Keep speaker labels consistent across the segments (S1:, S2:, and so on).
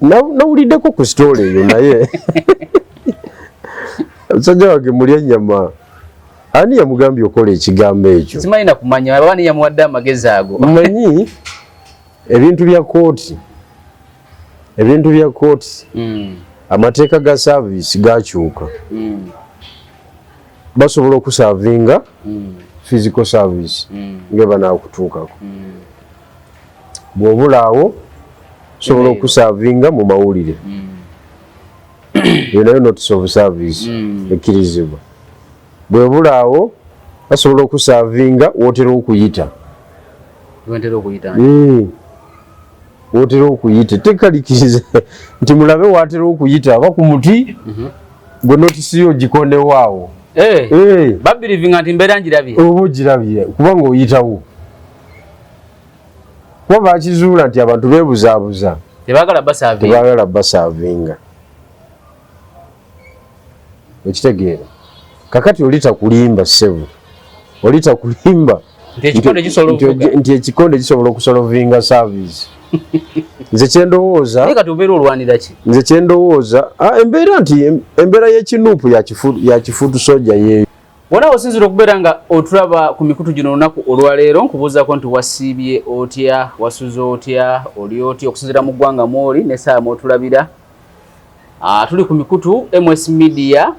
S1: Nawuliddeko ku story eyo, naye musajja wange mulya ennyama, ani yamugambye okola ekigambo ekyo?
S2: Simanyi nakumanya aba ni yamuwadde amagezi ago.
S1: Mmanyi ebintu bya kooti, ebintu bya kooti, amateeka ga service gakyuka. Basobola okuservinga physical service nga banaakutuukako. Bw'obulaawo, sobola
S2: Email.
S1: okuservinga mu mawulire. Eyo nayo notice of service ekkirizibwa. Bwebulaawo, basobola okuservinga wotera okuyita.
S2: Wentera okuyita.
S1: Wotera okuyita, etteeka likkiriza nti mulabe watera okuyita aba ku muti gwe notice yo gikonewaawo.
S2: Eh, babelievinga nti mbeera ngirabye.
S1: Oba ogirabye kubanga oyitawo, kuba bakizuula nti abantu beebuzaabuza.
S2: Tebaagala baservinga.
S1: Tebaagala baservinga, okitegeera? Kakati oli takulimba, ssebo, oli takulimba.
S2: Nti ekikonde kisobola okuvuga.
S1: Nti ekikonde kisobola okusolvinga service. Nze kyendowooza
S2: Naye kati obeera olwanira ki?
S1: Nze kyendowooza, embeera nti embeera y'ekinuupu ya kifuutu soja yeeyo.
S2: Wona osinzira okubeera nga otulaba ku mikutu gino olunaku olwaleero, nkubuuzaako nti wasiibye otya, wasuze otya, oli otya okusinziira mu ggwanga mwoli n'essaawa mwotulabira. Tuli ku mikutu MS Media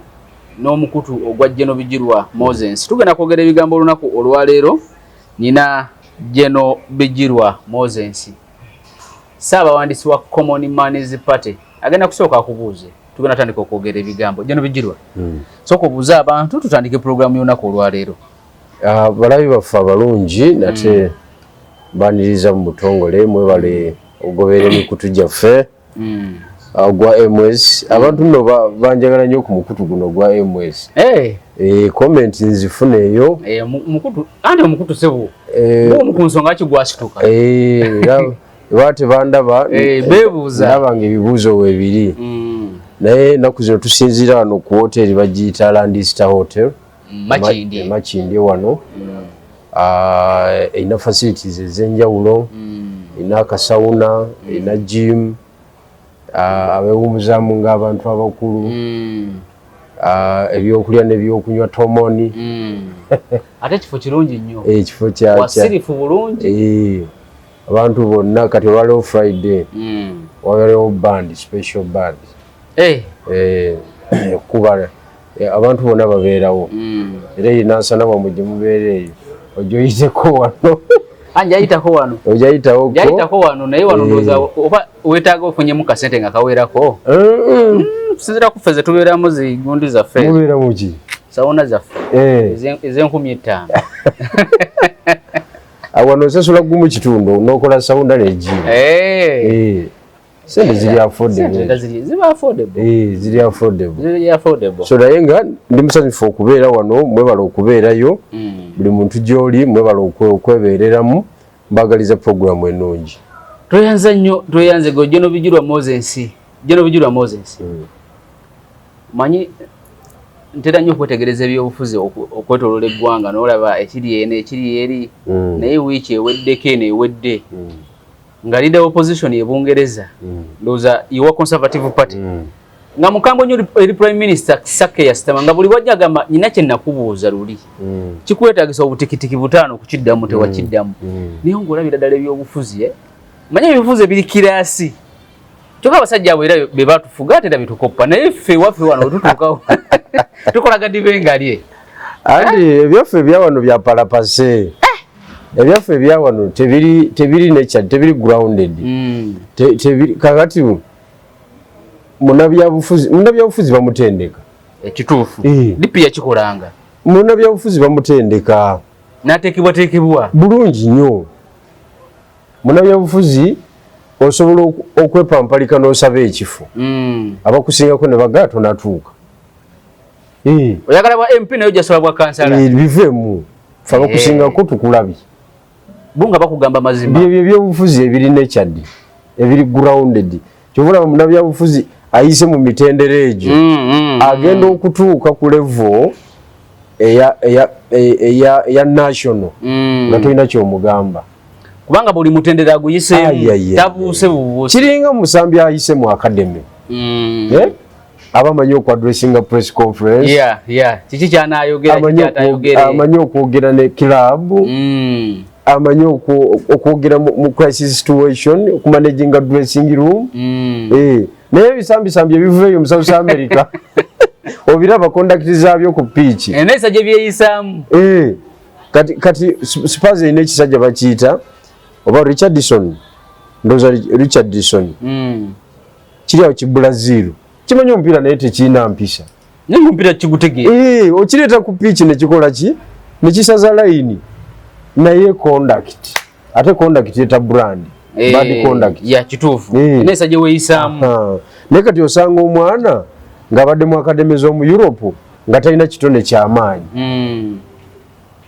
S2: n'omukutu ogwa Geno Bigirwa Moses. Tugenda kwogera ebigambo olunaku olwaleero. Nina Geno Bigirwa Moses, Ssaabawandiisi wa Common Man's Party. Agenda kusooka akubuuze, tugenda tandika okwogera ebigambo. Geno Bigirwa, sooka obuuze abantu, tutandike puroguramu y'olunaku olwaleero.
S1: Balabi baffe abalungi, nate mbaniriza mu butongole. Mwebale okugoberera emikutu gyaffe gwa MS. Abantu nno banjagala nnyo ku mukutu guno gwa MS.
S2: Hey.
S1: Comment nzifuna eyo.
S2: Mukutu anti omukutu sebo gumu ku nsonga ki gwasituka.
S1: Era tebandaba.
S2: Beebuuza.
S1: Ndaba nga ebibuuzo weebiri. Naye ennaku zino tusinziira wano ku hoteri bagiyita Landista Hotel.
S2: Makindye.
S1: Makindye wano. Erina facilities ez'enjawulo, erina akasauna, erina gym, abeewummuzaamu ng'abantu abakulu, ebyokulya n'ebyokunywa tomoni.
S2: Ate ekifo kirungi nnyo.
S1: Ekifo kya
S2: Wasirifu bulungi.
S1: Abantu bonna kati olwaliwo Friday, waliwo band, special band. Kuba abantu bonna babeerawo. Era eyo Nansana wamwe gye mubeera eyo, ojja oyiteko wano.
S2: Njayitako wano.
S1: Ojayitawoko.
S2: Njayitako wano, naye wano ndowooza oba weetaaga ofunyemu kasente nga kawerako. Tusinziira ku ffe ze tubeeramu, zigundi zaffe.
S1: Mubeera muki?
S2: Sauna zaffe ez'enkumi 5.
S1: Wano osasula 1.5 n'okola sauna ne gym. Sente ziri affordable.
S2: Sente ziba affordable.
S1: Ziri affordable.
S2: Ziri affordable.
S1: So naye nga ndi musanyufu okubeera wano, mwebala okubeerayo. Buli muntu gy'oli, mwebala okwebeereramu. Mbagaliza programu ennungi.
S2: Tweyanza nnyo, tweyanze gwe Geno Bigirwa Moses. Geno Bigirwa Moses, manyi ntera nnyo okwetegereza ebyobufuzi okwetooloola eggwanga, n'olaba ekiri eno, ekiri eri. Naye wiiki eweddeko eno ewedde nga leader opposition e Bungereza, ndowooza iwa Conservative Party, nga mukambwe nnyo eri Prime Minister Sir Keir Starmer, nga buli wajja agamba, "Nyina kye nakubuuza luli, kikwetaagisa obutikitiki 5 okukiddamu, tewakiddamu." Naye ng'olabira ddala ebyobufuzi, eh? Manye ebyobufuzi ebiri class, kyokka abasajja abo era be batufuga, ate era betukoppa, naye ffe ewaffe wano wetutuukawo tukola gadibengalye.
S1: Anti ebyaffe ebyawano bya palapase. Ebyaffe ebyawano tebiri nature, tebiri grounded. Tebiri. Kakati munabyabufuzi bamutendeka.
S2: Ekituufu. DP yakikolanga.
S1: Munabyabufuzi bamutendeka.
S2: N'ateekebwateekebwa.
S1: Bulungi nnyo. Munabyabufuzi osobola okwepampalika n'osaba ekifo, abakusingako ne bagaa tonatuuka.
S2: Oyagala bwa MP naye ojasaba bwa kansala.
S1: Biveemu, fe abakusingako tukulabye.
S2: Bo nga bakugamba mazima.
S1: Byebyo ebyobufuzi ebiri natured, ebiri grounded. Kyova olaba munabyabufuzi ayise mu mitendera egyo, agenda okutuuka ku level eya national nga tolina kyomugamba.
S2: Kubanga buli mutendera aguyiseemu, tabuuse bubuuse.
S1: Kiringa musambi ayise mu academy. Eh? Aba amanyi okuaddressinga press conference.
S2: Yeah. Kiki kyanayogera, kiki kyatayogere.
S1: Amanyi okwogera ne club. Amanyi okwogera mu crisis situation, okumanaginga dressing room. Eh, naye ebisambisambi ebivueyo mu South America, obiraba conduct zaabyo ku pitch.
S2: Enneeyisa gye byeyisaamu.
S1: Eh, kati Spurs erina ekisajja bakiyita oba Richardson, ndowooza Richardson. Kiri awo kibrazil, kimanyi omupiira naye tekirina mpisa.
S2: Naye omupiira kigutegeera.
S1: Eh, okireeta ku pitch nekikola ki, nekisaza layini, naye conduct, ate conduct eta brand, bad conduct.
S2: Ya, kituufu.
S1: Eh.
S2: Enneeyisa gye weeyisaamu.
S1: Aha. Naye kati osanga omwana ng'abadde mu academy z'omu Europe nga talina kitone kyamaanyi.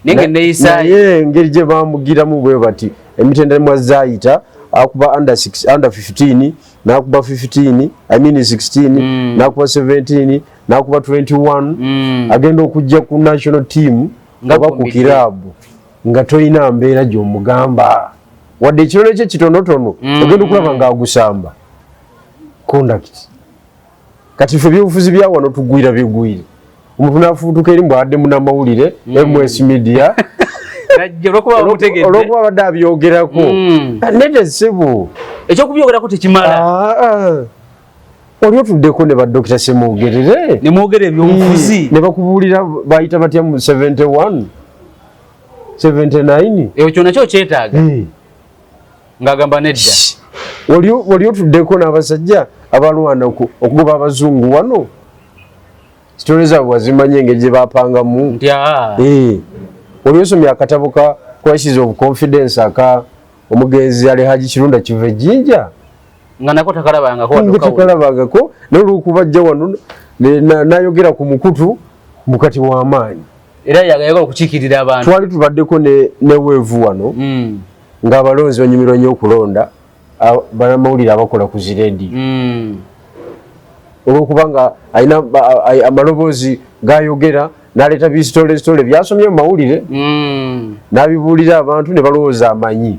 S2: Naye nga enneeyisa
S1: Naye engeri gye bamugiramu bwe bati, emitendera mwazaayita, akuba under 6, under 15, n'akuba 15, I mean 16, n'akuba 17, n'akuba 21, agenda okujja ku national team
S2: Nga
S1: oba ku
S2: gumbidde.
S1: kiraabu nga tolina mbeera gy'omugamba, wadde ekirole kye kitonotono, ogenda okulaba ng'agusamba conduct. Kati ffe ebyobufuzi bya wano tugwira bigwire, omuntu n'afuutuka eri mbw adde munamawulire MS Media.
S2: Najja olwokuba bamutegedde.
S1: Olwokuba abadde abyogerako. Nedda ssebo.
S2: Ekyokubyogerako tekimala.
S1: Ah, ah. Oli otuddeko ne badokita Semwogerere.
S2: Ne mwogera ebyobufuzi.
S1: Ne bakubuulira bayita batya mu 71, 79.
S2: Ekyo nakyo kyetaaga. Ng'agamba nedda.
S1: Wali otuddeko n'abasajja abalwana okugoba abazungu wano, story zaabwe wazimanyi, engeri gye bapangamu?
S2: Nti aa.
S1: Eh. Oli osomye akatabo ka Crisis of Confidence aka omugenzi Alhaji Kirunda Kivejinja?
S2: Nga nako takalabangako wadde
S1: Nga
S2: okawulira.
S1: takalabangako, naye olwokuba ajja wano n'ayogera ku mukutu mukati w'amaanyi.
S2: Era yagala okukiikirira abantu.
S1: Twali tubaddeko ne wave wano ng'abalonzi banyumirwa nnyo okulonda bannamawulire abakola ku zirediyo, olwokuba nga alina amaloboozi gayogera, n'aleeta bisitolesitole byasomye mu mawulire, n'abibuulira abantu ne balowooza amanyi.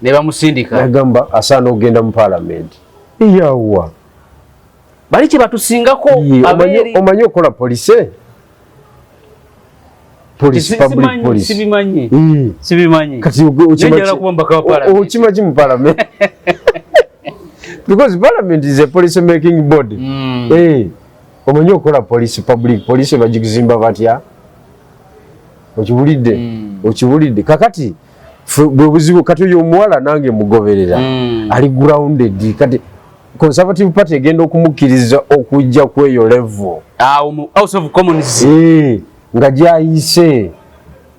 S2: Ne bamusindika.
S1: Nagamba asaana okugenda mu paalamenti, yawa.
S2: Bali kye batusingako. Abeeri.
S1: Omanyi okukola policy, policy, public policy?
S2: Sibimanyi.
S1: Eh.
S2: Sibimanyi.
S1: Kati
S2: Naye njagala kuba mubaka wa parliament.
S1: Okima ki mu parliament? Because parliament is a policy making body. Eh, omanyi okukola policy, public policy bagizimba batya? Okiwulidde? Okiwulidde? Kakati bwe buzibu. Kati oyo omuwala nange mugoberera. Ali grounded. Kati Conservative Party egenda okumukkiriza okujja kweyo level?
S2: Awo mu House of Commons.
S1: Eh, nga gyayise.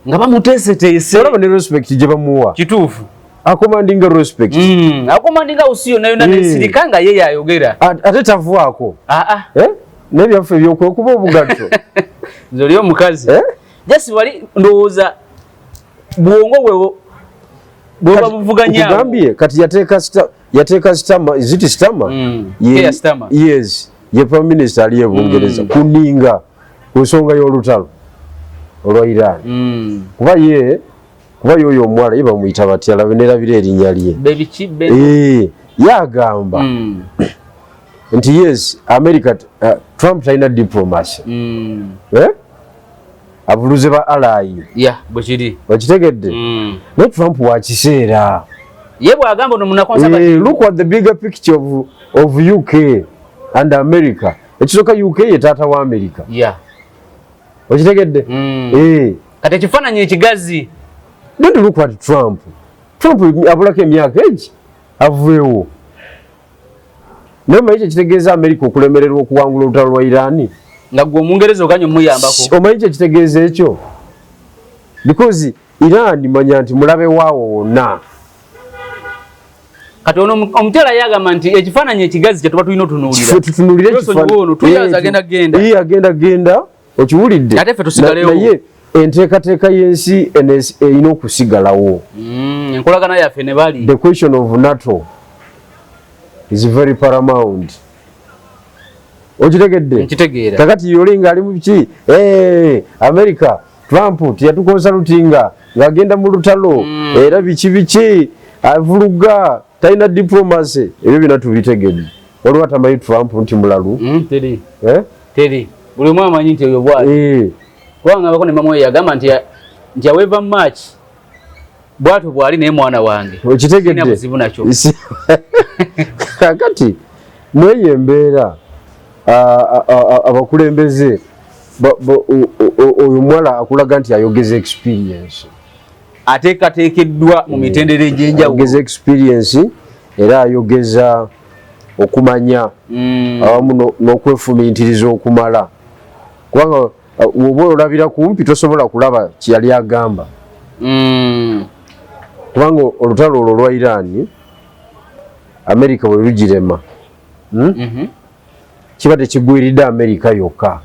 S2: Nga bamuteeseteese.
S1: Olaba ne respect gye bamuwa.
S2: Kituufu.
S1: Acommandinga respect.
S2: Acommandinga house yonna yonna. Nesirika nga ye yayogera.
S1: Ate tavuako.
S2: Aa.
S1: Eh? N'ebyaffe ebyokwekuba obugatto.
S2: Nze oli omukazi.
S1: Eh?
S2: Jasi wali ndowooza bwongo bwe bweba
S1: Kati,
S2: buvuganya.
S1: nkugambye, kati yateeka Starmer, is it Starmer?
S2: Keir Starmer.
S1: Yes, ye prime minister ali e Bungereza, kuninga ku nsonga y'olutalo olwa Iran. Kuba ye oyo omuwala ye bamuyita batya? Labe nerabira erinnya lye.
S2: Bebiki be.
S1: Eh, yagamba nti yes, America, Trump talina diplomacy. Eh? Abuluze ba ally.
S2: Ya, bwe kiri.
S1: Okitegedde? Naye Trump wa kiseera.
S2: Ye bw'agamba ono munakonservative.
S1: Eh, look at the bigger picture of UK and America. Ekisooka, UK ye taata wa America. Okitegedde? Eh.
S2: Kati ekifaananyi ekigazi.
S1: Don't look at Trump. Trump abulako emyaka egi avuewo. Naye omanyi kyekitegeeza America okulemererwa okuwangula olutalo lwa Iran?
S2: Nga gwe Omungereza oganye omuyambako.
S1: Omanyi kyekitegeeza ekyo? Because Iran, manya nti mulabe waawo wonna.
S2: Kati ono omukyala yagamba nti ekifaananyi ekigazi kye tuba tulina otunuulira.
S1: Ffe tutunuulire.
S2: Yosonyiwa ono, tuyaza agenda genda.
S1: Iye agenda genda, okiwulidde?
S2: Ate ffe tusigalewo.
S1: Naye enteekateeka y'ensi erina okusigalawo.
S2: Enkolagana yaffe ne bali.
S1: The question of NATO is very paramount. Okitegedde?
S2: Nkitegeera.
S1: Kakati yoli ng'ali mu biki? Eh, America, Trump teyatuconsultinga ng'agenda mu lutalo, era biki biki. Avuluga, talina diplomacy. Ebyo byonna tubitegedde. Waliwo atamanyi Trump nti mulalu?
S2: Teri.
S1: Eh?
S2: Teri, buli omu amanyi nti oyo bwati. Kubanga ngambako ne mama we yagamba nti aweva March bwatyo bwali, naye mwana wange.
S1: Okitegedde?
S2: Sirina buzibu nakyo.
S1: Kakati mweyo embeera, abakulembeze oyo omuwala akulaga nti ayogeza experience.
S2: Ateekateekeddwa mu mitendera egy'enjawulo.
S1: Ayogeza experience era ayogeza okumanya awamu n'okwefumiitiriza okumala, kubanga bw'oba olabira kumpi tosobola kulaba kyeyali agamba, kubanga olutalo olwo olwa Iran, Amerika bwe lugirema, Kiba tekigwiridde Amerika yokka.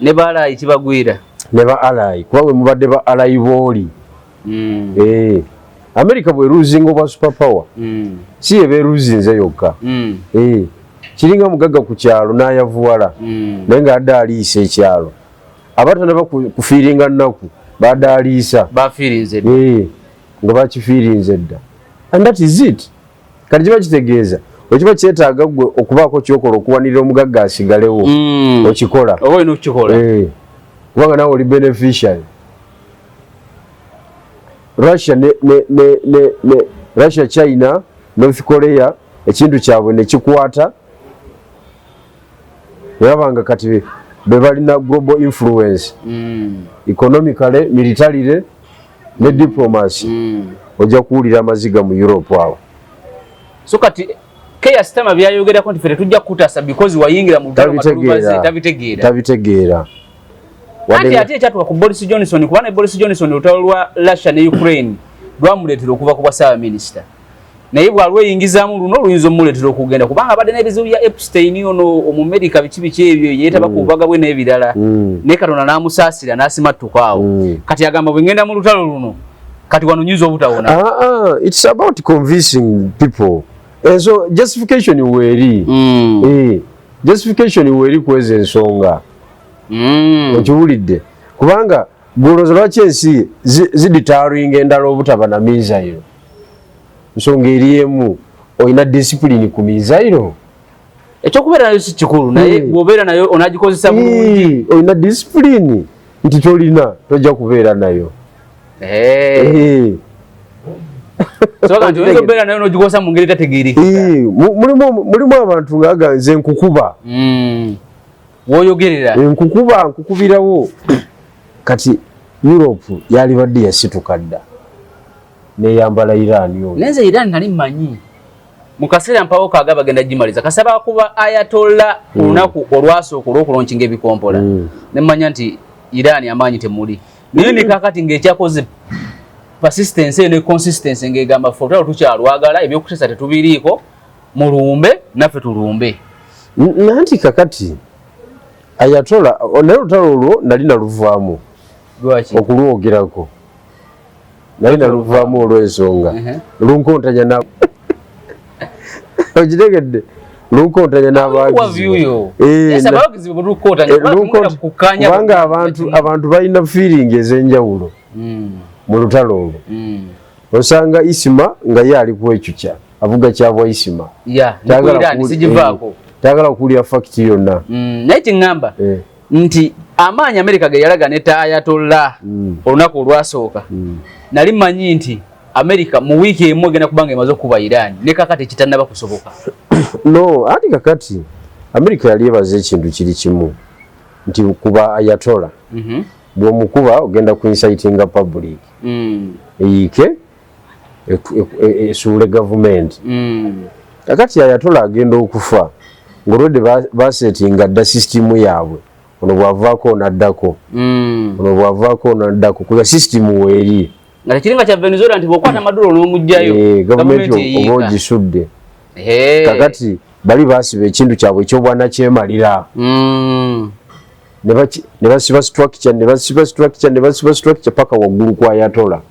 S2: Ne ba ally kibagwira.
S1: Ne ba ally, kuba bwe mubadde ba ally booli. Eh, Amerika bweruzinga obwa super power, si yeba eruzinze yokka. Eh, kiringa mugagga ku kyalo n'ayavuwala, naye nga adde aliisa ekyalo. Abatanaba kufiiringa nnaku badde aliisa.
S2: Bafiirinze.
S1: Eh, nga bakifiirinze dda, and that is it. Kati kiba kitegeeza wekiba kyetaaga gwe okubaako kyokola okuwanirira omugagga asigalewo, okikola.
S2: Oba olina okukikola.
S1: Eh, kubanga nawe oli beneficiary. Russia ne Russia, China, North Korea, ekintu kyabwe nekikwata nebabanga kati be balina global influence, economically, militarily ne diplomacy. Ojja kuwulira amaziga mu Europe awo.
S2: So kati Keir Starmer byayogerako nti ffe tetujja kukutaasa because wayingira mu lutalo nga tolumaze, tabitegeera.
S1: Tabitegeera.
S2: Anti ate ekyatuuka ku Boris Johnson, kuba ne Boris Johnson olutalo lwa Russia ne Ukraine lwamuleetera okuva ku bwa ssaabaminisita, naye bwalweyingizaamu luno luyinza omuleetera okugenda, kubanga abadde n'ebizibu bya Epstein ono Omumerika, biki biki ebyo, yeetaba ku bubaga bwe n'ebirala, naye Katonda n'amusaasira n'asimattuka awo. Kati agamba bwe ngenda mu lutalo luno, kati wano nyinza obutawona.
S1: Ah, ah, it's about convincing people. So justification weeri. Eh, justification weeri kweza ensonga. Okiwulidde? Kubanga gwolowooza lwaki ensi ziditaringa endala obutaba na missile? Nsonga eri emu, olina discipline ku missile?
S2: Ekyokubeera nayo si kikulu, naye bw'obeera nayo onagikozesa bulungi.
S1: Eh, olina discipline nti tolina, tojja kubeera nayo. Eh.
S2: So nti oyinza okubeera nayo n'ogikozesa mu ngeri etategeerekeka.
S1: Eh, mulimu abantu nga nze nkukuba.
S2: W'oyogerera.
S1: Nkukuba, nkukubirawo. Kati Europe yalibadde yasituka dda neyambala Iran oyo.
S2: Naye nze Iran nali mmanyi mu kaseera mpawo kaaga bagenda gimaliza kasaba kuba Ayatollah ku lunaku olwasooka olw'okulonkinga ebikompola, ne mmanya nti Iran amaanyi temuli, naye ne kaakati ng'ekyakoze persistence ne consistency ng'egamba ffe olutalo tukyalwagala, ebyokuteesa tetubiriiko, mulumbe naffe tulumbe.
S1: Nanti kakati Ayatollah, naye olutalo olwo nali naluvaamu.
S2: Lwaki?
S1: Okulwogerako nali naluvaamu olw'ensonga lunkontanya na, okitegedde, lunkontanya n'abawagizi.
S2: Eh,
S1: kubanga abantu balina feeling ez'enjawulo mu lutalo olwo. Osanga Isima nga ye ali kwekukya, avuga kyabwa Isima, tayagala kuwulira fact yonna.
S2: Naye kiŋŋamba nti amaanyi Amerika ge yalaga ne Ayatollah olunaku olwasooka, nali mmanyi nti Amerika mu wiiki emu egenda kubanga emaze okuba Iran, ne kakati ekitannaba kusoboka.
S1: No, ati kakati Amerika yali ebaza ekintu kiri kimu nti kuba Ayatollah, bw'omukuba ogenda ku incitinga public eyiike esuule gavumenti. Kakati Ayatollah agenda okufa ng'olwedde basetinga dda sisitimu yaabwe, ono bw'avaako onaddako, ono bw'avaako onaddako, kuba sisitimu weeri.
S2: Nga tekiringa kya Venezuela nti bw'okwata Maduro n'omugjayo,
S1: eh, gavumenti oba ogisudde. Kakati bali basiba ekintu kyabwe ekyobwanakyemalira, ne basiba structure, ne basiba structure, ne basiba structure paka waggulu kwa Ayatollah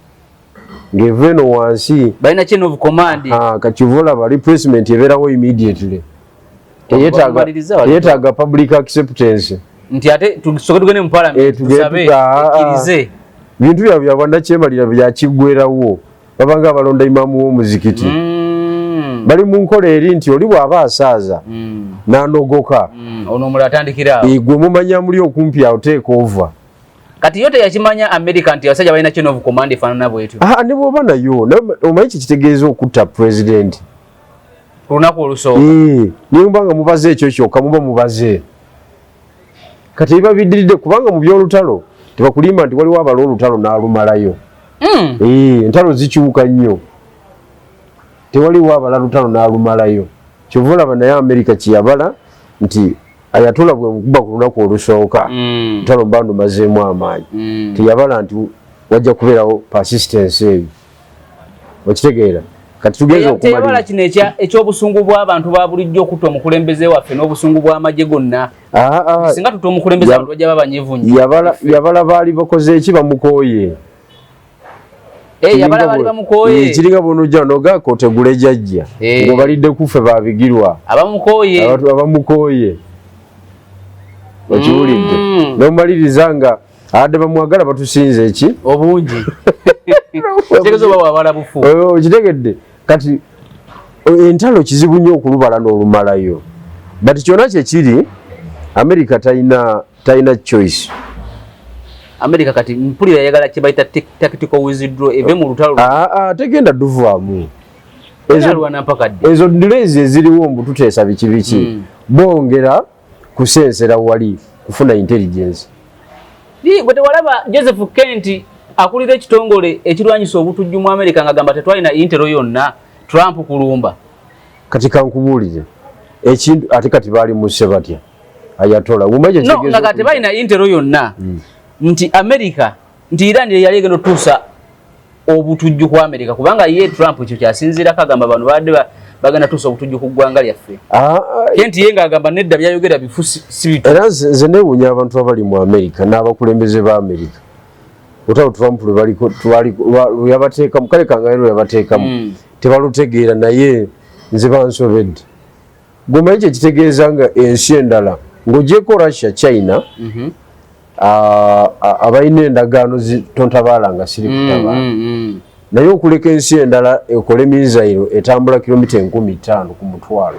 S1: ng'eva eno wansi.
S2: Balina chain of command.
S1: Kati ova olaba replacement ebeerawo immediately, teyetaaga public acceptance.
S2: Nti ate tusooke tugende mu parliament,
S1: eh,
S2: tusabe ekkirize.
S1: Bintu byabwe byabwanakyemalira byakiggwerawo. Babanga abalonda imaamu w'omuzikiti. Bali mu nkola eri nti oli bw'aba asaaza n'anogoka,
S2: Ono omulala atandikira awo.
S1: Gwe mumanya muli okumpi awo, take over.
S2: Kati yo teyakimanya America nti abasajja balina chain of command efaanana bwetyo?
S1: Ah, ne bw'oba nayo omanyi kikitegeeza okutta president
S2: Ku lunaku olusooka?
S1: Eh, niye muba nga mubaze ekyo kyokka, muba mubaze. Kati biba biddiridde, kubanga mu by'olutalo tebakulimba nti waliwo abala olutalo n'alumalayo. Eh, entalo zikyuka nnyo, tewaliwo abala lutalo n'alumalayo. Kyova olaba naye Amerika kyeyabala nti Ayatollah bwe mukuba ku lunaku olusooka, lutalo mba ndumazeemu amaanyi. Teyabala nti wajja kubeerawo persistence eyo, okitegeera? Kati tugenza
S2: Teyabala
S1: okumalira
S2: kino ekyobusungu bw'abantu ba bulijjo okutta omukulembeze waffe n'obusungu bw'amagye gonna.
S1: Ah, ah,
S2: Singa tutta omukulembeze, abantu bajja babanyivu nnyo.
S1: Yabala baali bakoze eki? Bamukooye.
S2: Eh, yabala baali bamukooye.
S1: Eh, kiringa bwonojja nogako tegule jajja ng'obalidde kufe babigirwa.
S2: Abamukooye.
S1: Abantu abamukooye, okiwulidde? Nomaliriza nga abadde bamwagala batusinze eki?
S2: Obungi. Kitegeeza oba wabala bufu.
S1: Eh, okitegedde? Kati entalo kizibu nnyo okulubala n'olumalayo, but kyonna kyekiri, America talina choice.
S2: America kati mpulira yayagala kye bayita tactical withdraw, eve mu lutalo.
S1: Ah, ah, tegenda duvaamu.
S2: Alwana mpaka ddi?
S1: Ezo delays eziriwo mbu tuteesa biki biki, bongera kusensera wali kufuna intelligence.
S2: Gwe tewalaba Joseph Kent akulira ekitongole ekirwanyisa obutujju mu America ng'agamba tetwalina intel yonna Trump kulumba?
S1: Kati kankubuulire ekintu, ate kati baali musse batya Ayatollah? Umanyi
S2: No, nga kati tebalina intel yonna nti America, nti Iran yali egenda otuusa obutujju ku America, kubanga ye Trump ekyo kyasinziirako, agamba bano babadde bagenda tuusa obutujju ku ggwanga lyaffe. Kent ye ng'agamba nedda, byayogera bifu, si bitu.
S1: Era nze neewuunya abantu abali mu America n'abakulembeze ba America, olutalo Trump lwe lwe yabateekamu, kale kangaye lwe yabateekamu, tebalutegeera. Naye nze bansobedde. Gwemanyi kyekitegeeza nga ensi endala ng'ogyeko Russia, China, abalina endagaano tontabaala nga siri kutabaala, naye okuleka ensi endala ekole missile etambula kilomita 5000 ku mutwalo,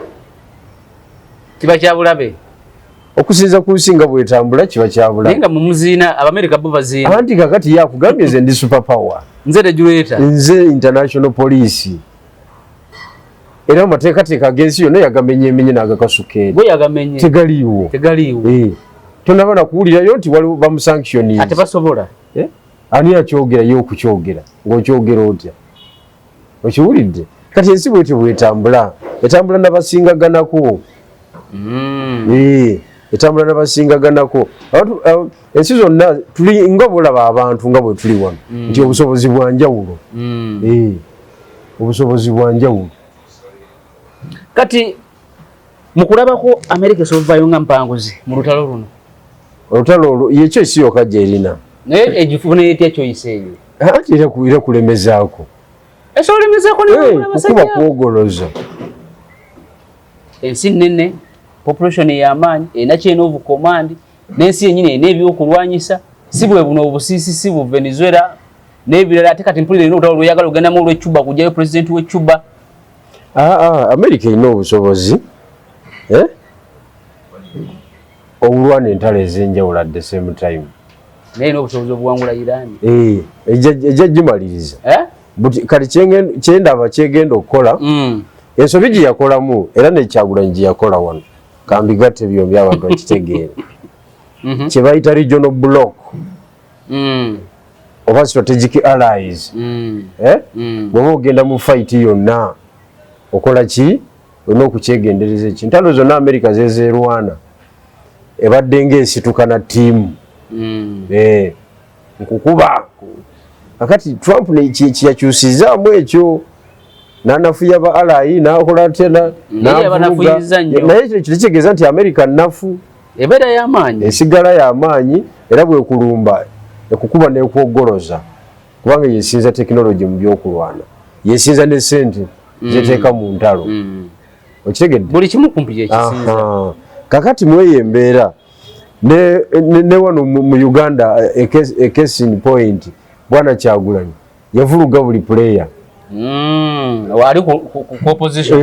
S2: Kiba kyabulabe.
S1: Okusinza ku nsi nga bwetambula, kiba
S2: Naye
S1: kyabulabe.
S2: Nga mumuziina, Abamerika bo baziina.
S1: Anti kakati yakugambye, nze ndi super power.
S2: Nze regulator.
S1: Nze international police, era amateekateeka ag'ensi yonna yagamenyemenye n'agakasuka eri.
S2: Gwe yagamenye.
S1: Tegaliiwo.
S2: Tegaliiwo.
S1: Eh. Tonaba nakuwulirayo nti waliwo bamusanctioning.
S2: Ate basobola.
S1: Eh? Ani akyogera? Ye okukyogera ng'okyogera otya? Okiwulidde? Kati ensi bwetyo bwetambula, etambula nabasingaganako. Eh, etambula nabasingaganako. Ensi zonna tuli nga bolaba abantu nga bwe tuli wano, nti obusobozi bwa njawulo. Eh, obusobozi bwa njawulo.
S2: Kati mukulabako, Amerika esobovayo nga mpanguzi mu lutalo luno?
S1: Olutalo olwo yekyo esi yokka gyerina.
S2: Naye egifuna etya choice eyo?
S1: Anti era kulemezaako.
S2: Esobola olemezaako?
S1: Eh, kukuba kwogoloza.
S2: Ensi nene, population ey'amaanyi, erina chain of command, n'ensi yennyini erina ebyokulwanyisa, si bwe buno obusiisisi bu Venezuela n'ebirala. Ate kati mpulira erina olutalo lweyagala ogendamu olw'e Cuba, kugyayo president w'e Cuba.
S1: Ah, ah, America erina obusobozi, eh? Obulwana entalo ez'enjawulo at the same time.
S2: Naye erina obusobozi obuwangula Iran?
S1: Eh, ejja gimaliriza.
S2: Eh?
S1: Kati kyendaba kyegenda okukola, ensobi gye yakolamu era nekyagulanyi gye yakola wano, kambigatte byombi abantu bakitegeere, kye bayita regional block oba strategic allies. Eh? Bw'oba ogenda mu fight yonna, okola ki? Olina okukyegendereza. Eki ntalo zonna America zezerwana ebadde ngaesituka na ttiimu. Eh, nkukuba. Kakati Trump kiyakyusizaamu ekyo nanafuya ba ally, nakola atya,
S2: Naye yabanafuyizza nnyo.
S1: Naye ekyo kitegeeza nti America nafu?
S2: Ebeera y'amaanyi.
S1: Esigala y'amaanyi, era bwekulumba ekukuba nekwogoloza, kubanga yesinza tekinologi mu byokulwana, yesinza ne sente zeteeka mu ntalo. Okitegedde?
S2: Buli kimu kumpi kyekisinza.
S1: Aha. Kakati mweyo embeera ne wano mu Uganda, a case in point, bwana Kyagulanyi yavuluga buli player.
S2: Wali ku opposition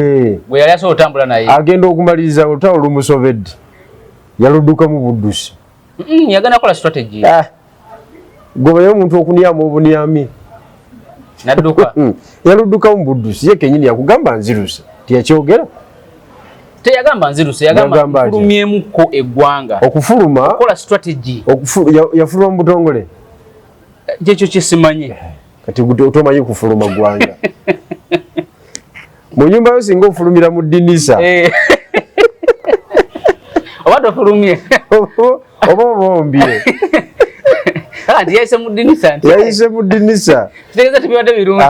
S2: gwe yali asobola otambula naye.
S1: Agenda okumaliriza olutalo lumusobedde, yaluddukamu buddusi.
S2: Yagenda kola strategy.
S1: Gobayo omuntu okunyamu obunyami
S2: nadduka.
S1: Yaluddukamu buddusi, ye kenyini yakugamba nziruse, tiyakyogera.
S2: Teyagamba nziruse, yagamba nfulumyemuko eggwanga.
S1: Okufuluma
S2: kola strategy.
S1: Yafuluma mu butongole.
S2: Kyekyo kyesimanyi.
S1: Kati tomanyi kufuluma ggwanga. Mu nyumba yo singa ofulumira mu ddinisa.
S2: Oba tofulumye.
S1: Oba obombye.
S2: Nti yayise mu ddinisa.
S1: Yayise mu ddinisa.
S2: Kitegeeza tebibadde birungi.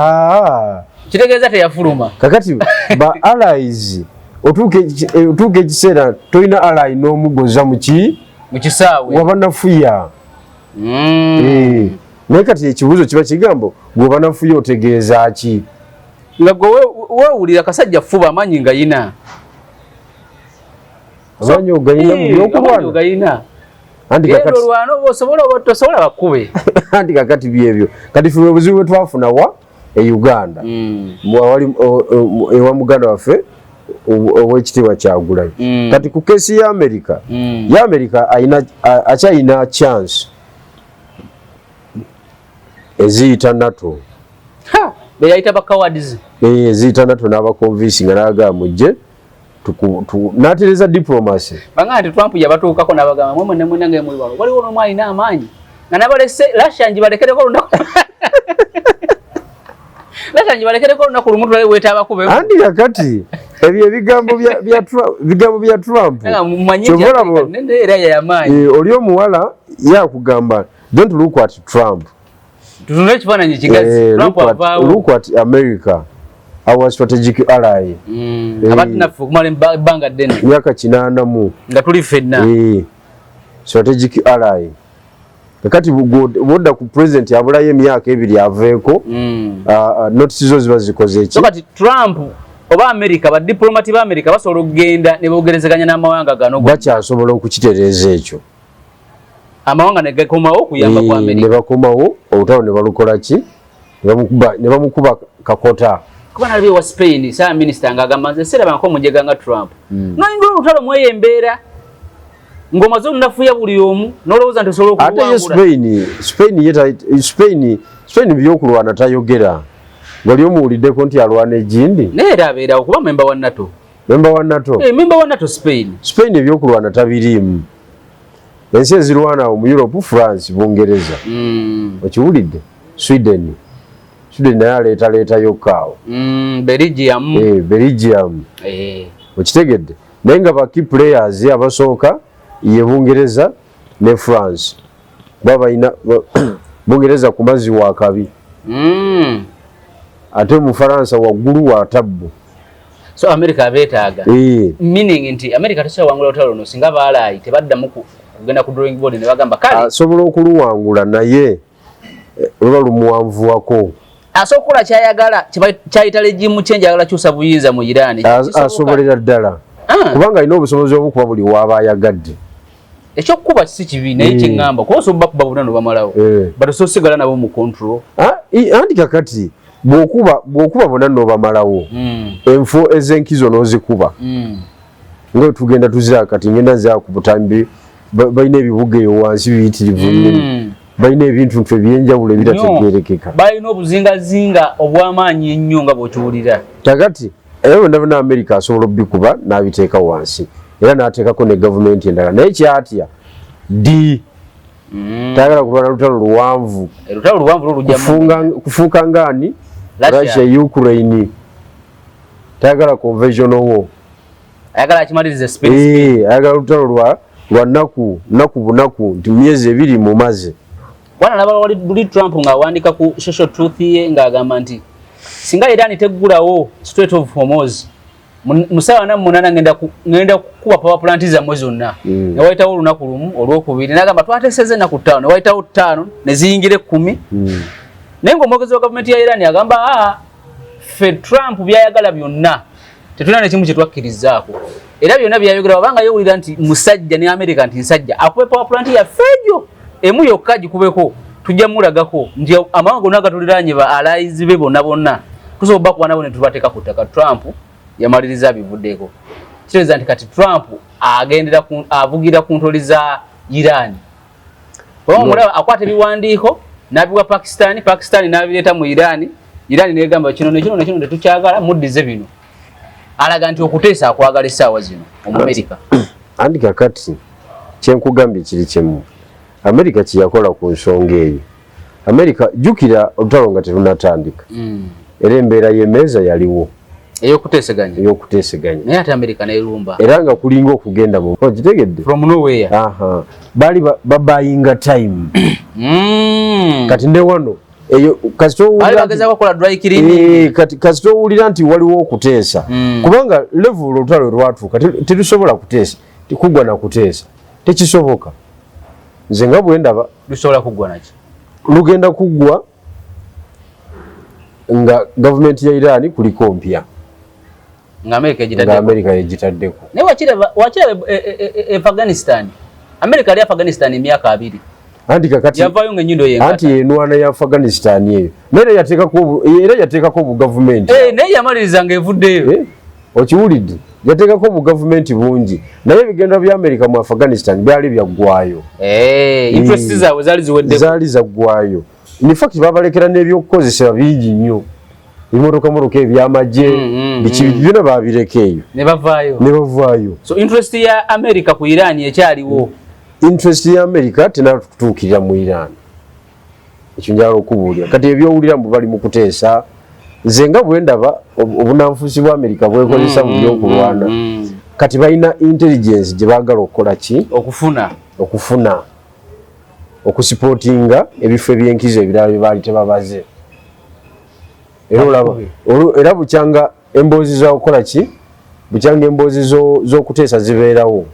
S2: Kitegeeza teyafuluma.
S1: Kakati ba allies otuuka ekiseera tolina ally n'omugoza muki?
S2: Mu kisaawe.
S1: Waba nafuya. Naye kati ekibuuzo kiba kigambo gwe nafuya otegeeza ki?
S2: Nga gwe weewulira kasajja fuba amaanyi nga yina.
S1: Amaanyi ogayina mu by'okulwana?
S2: Ogayina. Anti olwana oba osobola oba tosobola bakube.
S1: Anti kakati byebyo. Kati ffe obuzibu bwe twafuna wa e Uganda. Ewa muganda waffe ow'ekitiibwa Kyagulanyi. Kati ku case ya America, ya America akyalina chance eziyita NATO.
S2: Beyayita ba cowards.
S1: Eziyita NATO n'abaconvince nga n'agamba mujje n'atereeza diplomacy.
S2: Banga nti Trump yabatuukako n'abagamba mwe mwenna mwenna nga muli wano waliwo n'omu alina amaanyi nga nabalese Russia ngibalekereko olunaku. Russia ngibalekereko olunaku lumu tulabe weetaabakube.
S1: Andi kakati ebyo ebigambo bya Trump.
S2: Era yamaanyi.
S1: Oli omuwala yakugamba don't look at Trump.
S2: Tutunule ekifaananyi kigazi. Trump avaawo.
S1: Look at America, our strategic ally.
S2: Abadde naffe okumala ebbanga ddene.
S1: Myaka 80
S2: nga tuli ffenna.
S1: Strategic ally. Kakati bw'odda ku president abulayo emyaka 2 aveeko, notice zo ziba zikoze ki?
S2: So kati Trump oba America, ba diplomati ba America basobola okugenda ne boogerezeganya n'amawanga gano.
S1: Bakyasobola okukitereeza ekyo.
S2: Amawanga ne gakomawo okuyamba kwa America.
S1: Ne bakomawo, olutalo ne balukola ki? Ne bamukuba kakota.
S2: Kuba nalabye wa Spain, saa minisita ng'agamba nze siraba nko mujega nga Trump. N'oyingira olutalo mweyo embeera ng'omaze olunafuya buli omu n'olowooza nti osobola
S1: okuwangula. Ate ye Spain by'okulwana tayogera. Wali omuwuliddeko nti alwana egindi?
S2: Naye era abeerawo kuba memba wa NATO.
S1: Memba wa NATO?
S2: Memba wa NATO Spain.
S1: Spain ebyokulwana tabiriimu. Ensi ezirwana mu Europe, France, Bungereza. Okiwulidde? Sweden. Sweden naye aleetaleeta yokka awo.
S2: Belgium.
S1: Belgium. Okitegedde? Naye nga ba key players abasooka ye Bungereza ne France. Baba Bungereza ku mazzi wa kabi. Ate mu Faransa waggulu wa tabbu.
S2: So America abeetaaga. Meaning nti America tesobola wangula lutalo luno singa baalaayi tebaddamu kugenda ku drawing board ne bagamba kale.
S1: Asobola okuluwangula naye luba lumuwanvuwako.
S2: Asobola okukola kyayagala, kyayita regime change, ayagala kyusa buyinza mu Iran.
S1: Asobolera ddala. Kubanga alina obusobozi obukuba buli w'aba ayagadde.
S2: Ekyokukuba si kibi naye kyeŋŋamba kuba osobola bakuba bonna ne bamalawo. But osobola osigala nabo mu control.
S1: Anti kakati bw'okuba bonna n'obamalawo, enfo ez'enkizo n'ozikuba. Nga tugenda tuzira kati ngenda nzira ku butambi, balina ebibuga eyo wansi biyitirivu nnyo. Balina ebintu ntu ebyenjawulo ebitategeerekeka.
S2: Balina obuzingazinga obw'amaanyi ennyo nga bw'okiwulira.
S1: Kakati era bonna bonna America asobola obbikuba n'abiteeka wansi era n'ateekako ne gavumenti endala naye kyatya ddi tayagala kulwana lutalo luwanvu.
S2: Lutalo luwanvu lwo
S1: kufuuka ngaani Russia, Ukraine. Tayagala conventional war.
S2: Ayagala akimalirize space.
S1: Ayagala lutalo lwa nnaku bunaku nti myezi 2 mumaze.
S2: Bwana nalaba wali buli Trump ng'awandiika ku social truth ye ng'agamba nti singa Iran teggulawo Strait of Hormuz mu ssaawa 48 ngenda kukuba power plant zammwe zonna. Ne wayitawo olunaku lumu olwokubiri n'agamba twateesezza ennaku 5 ne wayitawo 5 ne ziyingira 10. Naye ng'omwogezi wa gavumenti ya Iran agamba ffe Trump by'ayagala byonna tetulina nekimu kye twakkirizaako. Era byonna by'ayogera wabanga yeewulira nti musajja ne America nti nsajja akube power plant yaffe egyo emu yokka gikubeko tujja mulagako nti amawanga gonna agatuliraanye ba allies be bonna bonna Tusobola bakuba nabo ne tubateeka ku ttaka. Trump yamaliriza abivuddeko. Kitegeeza nti kati Trump agendera avugira ku ntoli za Iran. Oba omulaba akwata ebiwandiiko n'abiwa Pakistan, Pakistan n'abireeta mu Iran, Iran negamba kino nekino nekino tetukyagala, muddize bino. Alaga nti okuteesa akwagala essaawa zino Omumerika.
S1: Anti kakati kyenkugambye kiri kimu, Amerika kyeyakola ku nsonga eyo, Amerika, jjukira olutalo nga terunatandika, era embeera y'emmeeza yaliwo.
S2: Ey'okuteeseganya.
S1: Ey'okuteeseganya.
S2: Naye ate Amerika nerumba.
S1: Era nga kulinga okugenda mu, okitegedde?
S2: From nowhere.
S1: Aha, baali babayinga time. Kati ne wano eyo kasita
S2: bali bagezaako okukola dry cleaning.
S1: Eh, kati kasita owulira nti waliwo okuteesa, kubanga level olutalo lwatuuka tetusobola kuteesa, tikugwa na kuteesa tekisoboka. Nze nga bwe ndaba,
S2: Lusobola kuggwa naki?
S1: Lugenda kuggwa nga gavumenti ya Iran kuliko mpya.
S2: Nga Amerika
S1: nga
S2: egitaddeko.
S1: Amerika yegitaddeko.
S2: Naye wakiraba Afghanistan, Amerika ali Afghanistan emyaka 20.
S1: Anti kakati
S2: Yavaayo nga ennyindo yenkata.
S1: Anti enwana ya Afghanistan eyo naye era yateekako obugavumenti.
S2: Eh, naye yamaliriza ng'evuddeyo.
S1: Eh, okiwulidde? Yateekako obugavumenti bungi, naye ebigendo bya Amerika mu Afghanistan byali byaggwayo.
S2: Eh, interest zaabwe zaali ziweddeko.
S1: Zaali zaggwayo. In fact babalekera n'ebyokukozesa bingi nnyo, ebimotoka motoka, ebyamagye, biki, byonna babireka eyo.
S2: Ne bavaayo.
S1: Ne bavaayo.
S2: So interest ya America ku Iran ekyaliwo?
S1: Interest ya America tenatutuukirira mu Iran, ekyo njagala okubuulira. Kati ebyowulira mbu bali mu kuteesa, nze nga bwe ndaba obunanfuusi bwa America bwekozesa mu byokulwana, kati balina intelligence gye baagala okukola ki?
S2: Okufuna.
S1: Okufuna, okusupportinga ebifo ebyenkizo ebirala bye baali tebabaze. Era olaba era bukyanga emboozi zakukola ki, bukyanga emboozi z'okuteesa zibeerawo,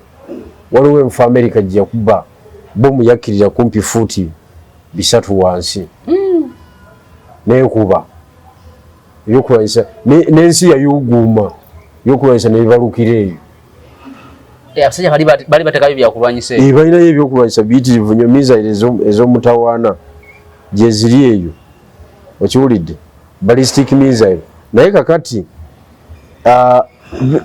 S1: waliwo enfu America gye yakuba bomu yakkirira kumpi fuuti 300 wansi, nekuba ebyokulwanyisa n'ensi yayuguuma, ebyokulwanyisa nebibalukira eyo.
S2: Eh, abasajja bali batekayo byakulwanyisa
S1: eyo. Eh, balinayo ebyokulwanyisa biyitirivu nnyo, missile ez'omutawaana gyeziri eyo, okiwulidde? Ballistic missile. Naye kakati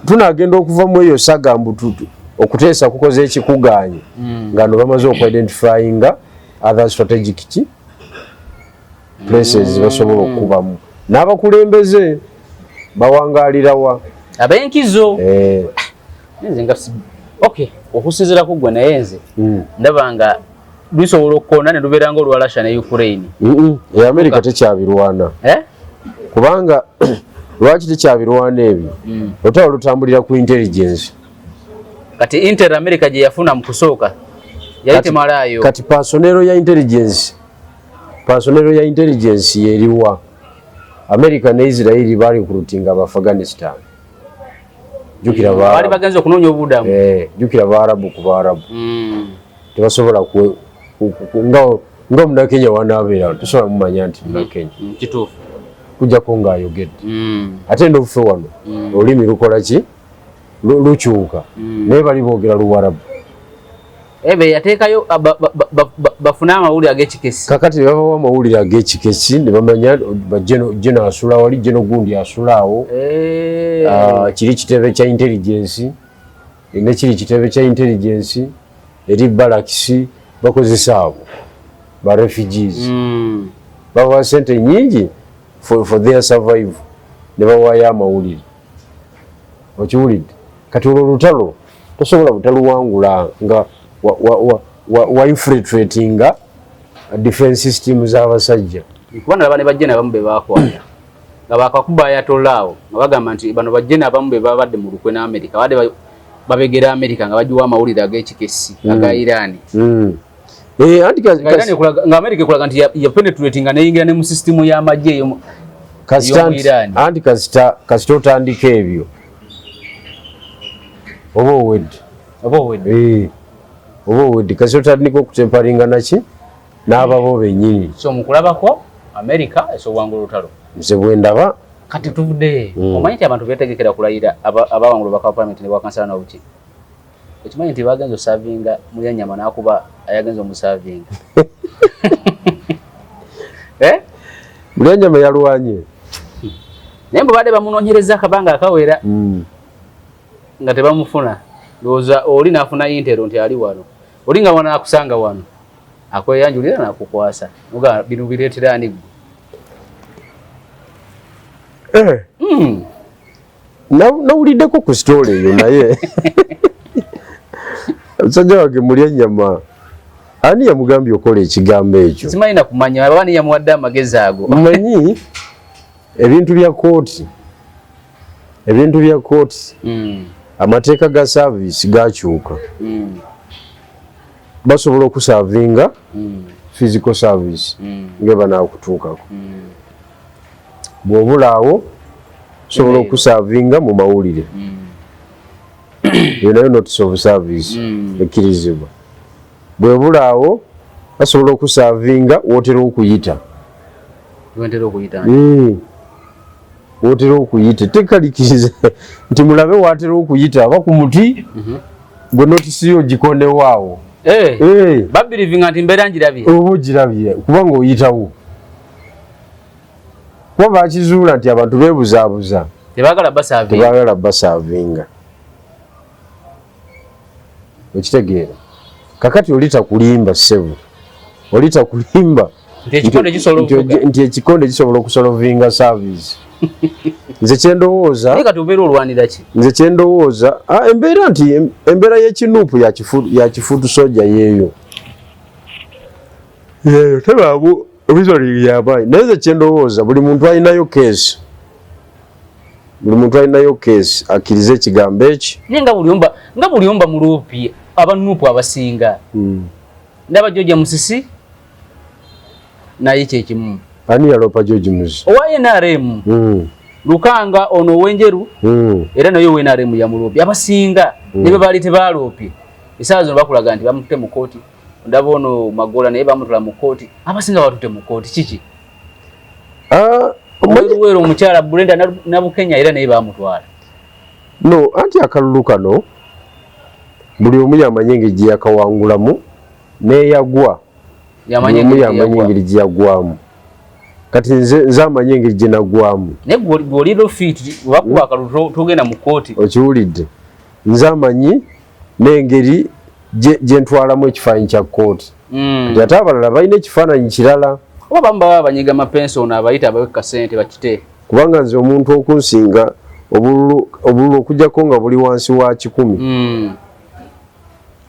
S1: tunagenda okuva mu eyo saga mbu okuteesa kukoze ekikuganye, nga no bamaze okuidentifyinga other strategic ki places basobola okukubamu n'abakulembeze bawangalirawa.
S2: Ab'enkizo.
S1: Eh.
S2: Nze nga okay, okusinziira ku ggwe, naye nze ndaba nga lusobola okukoona ne lubeera nga olwa Russia ne Ukraine.
S1: E America tekyabirwana.
S2: Eh?
S1: Kubanga lwaki tekyabirwana ebyo? Olutalo lutambulira ku intelligence.
S2: Kati intel America gye yafuna mu kusooka yali temalaayo.
S1: Kati personnel ya intelligence yeriwa? America ne Israeli bali recruitinga aba Afghanistan, jukira
S2: Baali bagenze okunoonya obubudamu.
S1: Eh, jukira Baarabu ku Baarabu tebasobola nga Omunakenya wanaabeera tosobola mumanya nti Munakenya.
S2: Kituufu.
S1: Kujjako ng'ayogedde. Ate ndobufe wano olulimi lukola ki? Lukyuka, naye bali boogera Luwarabu.
S2: Ebe yateekayo bafune amawulire ag'ekikesi.
S1: Kakati ne babawa amawulire ag'ekikesi ne bamanya jeno asula wali, jeno gundi asula awo. Ah, kiri kitebe kya intelligence, ne kiri kitebe kya intelligence eri barracks. Bakozesa abo ba refugees, babawa sente nyingi for their survival, ne bawaayo amawulire, okiwulidde? Kati olwo olutalo tosobola butaluwangula nga wa infiltratinga defense system z'abasajja.
S2: Kuba nalaba ne bajjena abamu be bakwata nga bakakuba Ayatollah awo, nga bagamba nti bano bajjena abamu be babadde mu lukwe n'Amerika, babadde babegera Amerika nga bagiwa amawulire ag'ekikesi aga Iran.
S1: Eh, anti
S2: Nga Iran nga Amerika ekulaga nti ya penetrating nga neyingira ne mu system y'amagye
S1: kasita
S2: ey'omu Iran.
S1: Anti kasita otandika ebyo oba owedde.
S2: Oba owedde.
S1: Eh, oba owedde kasita otandika okutamperinga naki n'ababo bennyini.
S2: So mu kulabako Amerika esobwangula olutalo?
S1: Nze bwe ndaba.
S2: Kati tuvudde, omanyi nti abantu betegekera kulayira, abawangula obubaka bwa parliament ne bwakansala n'obuki. Okimanyi nti bagenza osavinga Mulyanyama n'akuba ayagenza omusavinga, eh?
S1: Mulyanyama yalwanye.
S2: Naye bwe badde bamunoonyereza akabanga akawera nga tebamufuna, ndowooza oli n'afuna intel nti ali wano, oli nga wano akusanga wano, akweyanjulira n'akukwasa, oga bino bireetera ani ggwe?
S1: Eh. Nawuliddeko ku story eyo, naye omusajja wange mulya ennyama, ani yamugambye okola ekigambo ekyo?
S2: Simanyi na kumanya aba ani yamuwadde amagezi ago.
S1: Mmanyi ebintu bya kooti, ebintu bya kooti, amateeka ga service gakyuka. Basobola okuservinga physical service nga banaakutuukako. Bw'obulaawo, osobola
S2: Email.
S1: okuservinga mu mawulire. Eyo nayo notice of service ekkirizibwa. Bwebulaawo, basobola okuservinga wotera okuyita.
S2: Wentera okuyita.
S1: Wotera okuyita, etteeka likkiriza nti mulabe watera okuyita aba ku muti gwe notice yo gikonewaawo.
S2: Eh, babelievinga nti mbeera ngirabye.
S1: Oba ogirabye kubanga oyitawo, kuba bakizuula nti abantu beebuzaabuza.
S2: Tebaagala baservinga.
S1: Tebaagala baservinga, okitegeera? Kakati oli takulimba, ssebo, oli takulimba.
S2: Nti ekikonde kisobola okuvuga.
S1: Nti ekikonde kisobola okusolvinga service. Nze kyendowooza,
S2: Naye kati obeera olwanira ki?
S1: Nze kyendowooza, embeera nti embeera y'ekinuupu ya kifuutu soja yeeyo yeeyo, tebaamu reasoning yamaanyi. Naye nze kyendowooza, buli muntu alinayo case, buli muntu alinayo case akkirize ekigambo eki.
S2: Naye nga buli omu bamuloopye, abanuupu abasinga. Ndaba George Musisi naye kyekimu.
S1: Ani yaloopa George Musisi?
S2: Owa NRM. Lukanga ono owenjeru. Era naye owa NRM yamuloopye. Abasinga ne bwe baali tebaloopye, esaawa zino bakulaga nti bamutute mu kooti. Ndaba ono Magola naye bamutula mu kooti. Abasinga batute mu kooti, kiki?
S1: Ah,
S2: Oweruweru omukyala Brenda Nabukenya era naye bamutwala.
S1: No, anti akalulu kano buli omu yamanyi engeri gye yakawangulamu n'eyagwa.
S2: Yamanyi
S1: buli omu
S2: engeri gye
S1: yamanyi
S2: yagwa.
S1: Engeri gye yagwamu. Kati nze amanyi engeri gye nagwamu.
S2: Naye gwe oli lofit, bakuba akalulu togenda mu kooti.
S1: Okiwulidde? Nze amanyi n'engeri gye ntwalamu ekifaananyi kya kooti. Kati ate abalala balina ekifaananyi kirala.
S2: Oba bamu baba banyiga mapenso, ono abayita abawe kasente bakite.
S1: Kubanga nze omuntu okunsinga obululu okujjako nga buli wansi wa 100,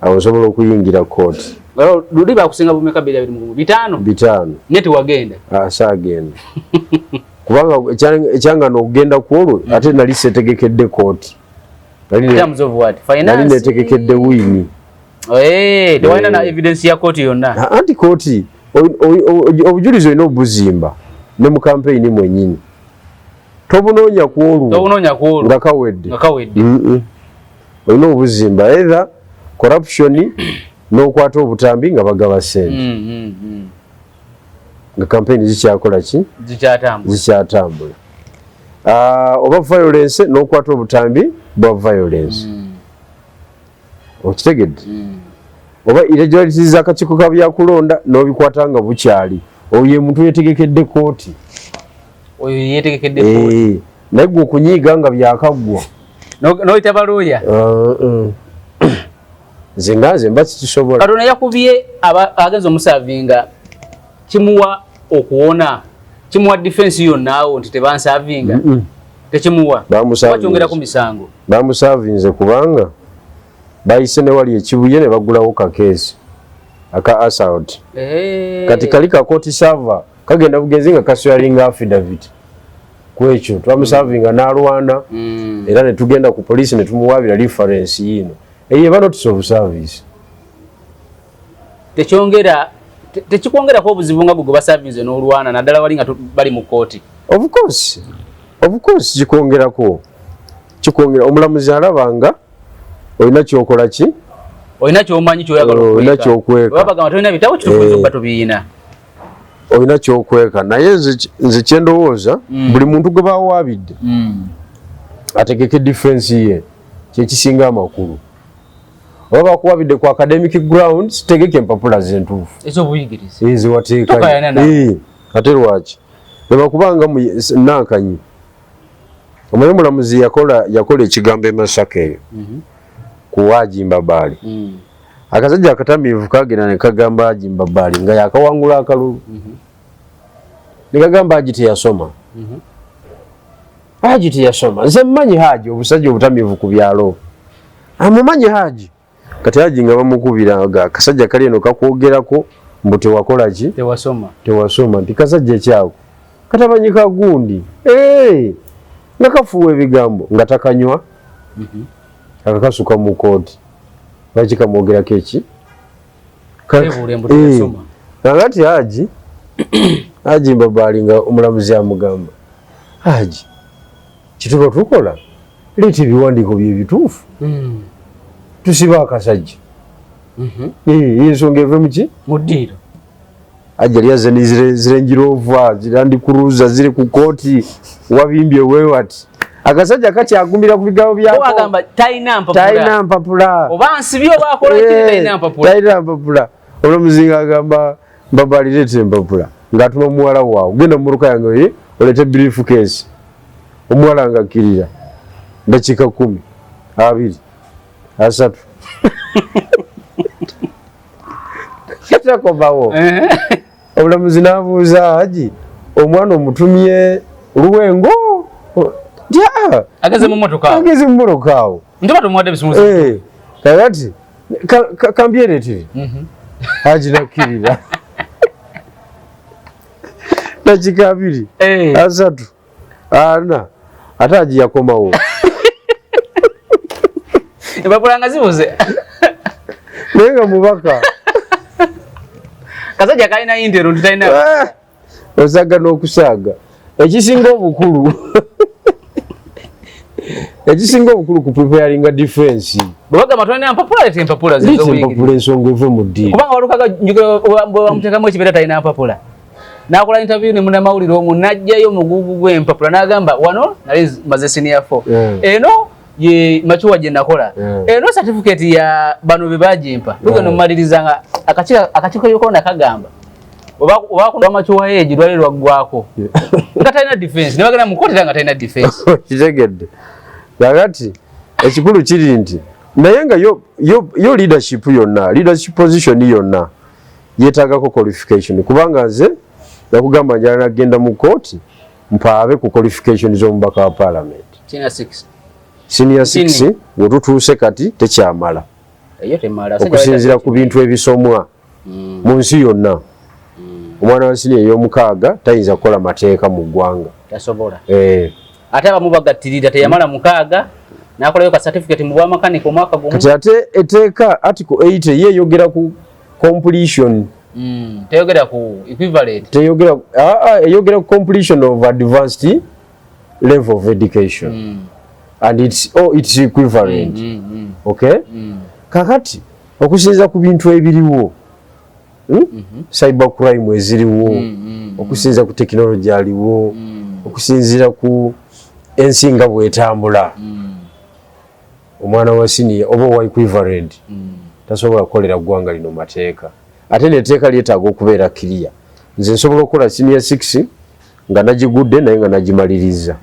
S1: awo nsobola okuyingira kooti.
S2: Well, luli bakusinga bumeka? 2021, 500?
S1: 500.
S2: Naye tewagenda.
S1: Ah, saagenda kubanga ekyangana okugenda ku olwo ate nali setegekedde kooti.
S2: In terms of what?
S1: Nali
S2: Finance?
S1: netegekedde win.
S2: Eh, tewalina na evidence ya kooti yonna.
S1: Ah, anti kooti obujulizi olina obuzimba ne mu kampeyini mwennyini, tobunoonya ku olwo.
S2: Tobunoonya ku olwo.
S1: Nga kawedde.
S2: Nga kawedde.
S1: Olina obuzimba either corruption n'okwata obutambi nga bagaba ssente nga kampeyini zikyakola ki?
S2: Zikyatambula.
S1: Zikyatambula. Ah, oba violence n'okwata obutambi bwa violence. Okitegedde? Oba irregularities z'akakiiko ka byakulonda n'obikwata nga bukyali. Oyo ye muntu yetegekedde kooti.
S2: Oyo yetegekedde kooti.
S1: Eh, naye gwe okunyiiga nga byakaggwa.
S2: N'oyita balooya.
S1: Nze nga nze mba sikisobola.
S2: Katonda yakubye agenza omuservinga, kimuwa okuwona, kimuwa defense yonna awo nti tebanservinga? Tekimuwa?
S1: Bamuservinze.
S2: Bakyongerako misango.
S1: Bamuservinze kubanga bayise ne wali ekibuye ne bagulawo kakeesi aka assault. Kati kali ka court server kagenda bugenzi nga kaswearinga affidavit kwekyo. Twamuservinga n'alwana era ne tugenda ku poliisi ne tumuwaabira reference yiino eyo eba notice of service.
S2: Tekyongera tekikwongerako obuzibu nga gwe gwe baservinze n'olwana, naddala wali nga bali mu kooti?
S1: Of course, of course kikwongerako, kikwongera. Omulamuzi alaba nga olina kyokola ki?
S2: Olina kyomanyi kyoyagala.
S1: Olina kyokweka.
S2: Oba bagamba tolina bitabo kituufu,
S1: Eh.
S2: oba tobiyina.
S1: Olina kyokweka. Naye nze kyendowooza, buli muntu gwe bawaabidde ategeke defense ye, kyekisinga amakulu. Oba bakuwabidde ku academic grounds, tegeka empapula zentuufu
S2: ez'obuyigirize.
S1: Eziwateekayo.
S2: Tokayana nabo.
S1: Ate lwaki bwebakubanga nankanyi Omanyi omulamuzi yakola ekigambo e Masaka eyo ku Haji Mbabaali. Akasajja akatamiivu kagenda ne kagamba Haji Mbabaali nga yakawangula akalulu. Ne kagamba Haji teyasoma. Haji teyasoma. Nze mmanyi Haji, obusajja obutamiivu ku byalo. Amumanyi Haji. Kati Haji nga bamukubira nga akasajja kali eno kakwogerako mbu tewakola ki?
S2: Tewasoma.
S1: Tewasoma nti kasajja ekyako. Katamanyi ka gundi. Nga kafuuwa ebigambo nga takanywa. Akakasuka mu kooti. Lwaki kamwogerako eki? Kakati Haji Mbabaali nga omulamuzi amugamba, Haji, kituba tukola leeta ebiwandiiko bye bituufu. Tusiba akasajja. Ensonga eve mu ki?
S2: Mu ddiiro.
S1: Haji yali azze ne zi Range Rover, zi Land Cruiser ziri ku kooti, wabimbye weewati. Akasajja kakyagumira ku bigambo byako.
S2: Agamba talina mpapula.
S1: Talina mpapula.
S2: Oba nsibye oba akola ki, talina mpapula.
S1: Talina mpapula. Omulamuzi ng'agamba Mbabaali leeta empapula. Ng'atuma muwala waawo. Genda mu mmotoka yange oye oleete briefcase. Omuwala ng'akkirira. Dakiika 10, 20, 30. Katakomawo. Omulamuzi n'abuuza Haji, omwana omutumye Luwengo?
S2: Ageze mu mmotoka awo.
S1: Ageze mu mmotoka awo.
S2: Nti tumuwadde ebisumuzo.
S1: Kakati kambyereetere. Haji nakkirira. Dakiika 2, 3, 4, ate Haji yakomawo.
S2: Empapula nga zibuze.
S1: Naye nga mubaka.
S2: Kasajja kalina intero nti talina.
S1: Osaaga n'okusaaga. Ekisinga obukulu. Ekisinga obukulu ku preparing a defense.
S2: Bwe bagamba tolina mpapula, leeta empapula
S1: Leeta empapula ensonga eve mu ddiiro.
S2: Kubanga walukaga bwe bamuteekamu ekibeera talina mpapula. N'akola interview ne munnamawulire omu n'aggyayo omugugu gw'empapula n'agamba wano nali maze senior 4. Eno ye machuwa gye nakola. Eno certificate ya bano be bagimpa. Tugenda omumaliriza nga akakiiko y'okulonda kagamba oba machuwa ye lwali lwaggwako. Nga talina defense. Ne bagenda mu kkooti era nga talina defense.
S1: Kitegedde. Kakati ekikulu kiri nti naye nga yo leadership yonna, leadership position yonna yeetaagako qualification, kubanga nze nakugamba njala nagenda mu kkooti mpaabe ku qualification z'omubaka wa parliament.
S2: Senior 6.
S1: Senior 6 we tutuuse kati tekyamala.
S2: Eyo temala.
S1: Okusinziira ku bintu ebisomwa mu nsi yonna. Omwana wa senior ey'omukaaga tayinza kukola mateeka mu ggwanga.
S2: Tasobola. Ate abamu bagattirira teyamala mukaaga n'akolayo ka certificate mu bwamakanika omwaka gumu.
S1: Kati ate eteeka article 8 ye eyogera ku completion.
S2: Teyogera ku equivalent.
S1: Teyogera, eyogera ku completion of advanced level of education. And it's equivalent. Okay? Kakati okusinziira ku bintu ebiriwo, cyber crime eziriwo, okusinziira ku technology aliwo, okusinziira ku ensi nga bw'etambula, omwana wa senior oba owa equivalent tasobola kukolera ggwanga lino mateeka. Ate n'etteeka lyetaaga okubeera clear. Nze nsobola okukola senior 6 nga nagigudde naye nga nagimaliriza.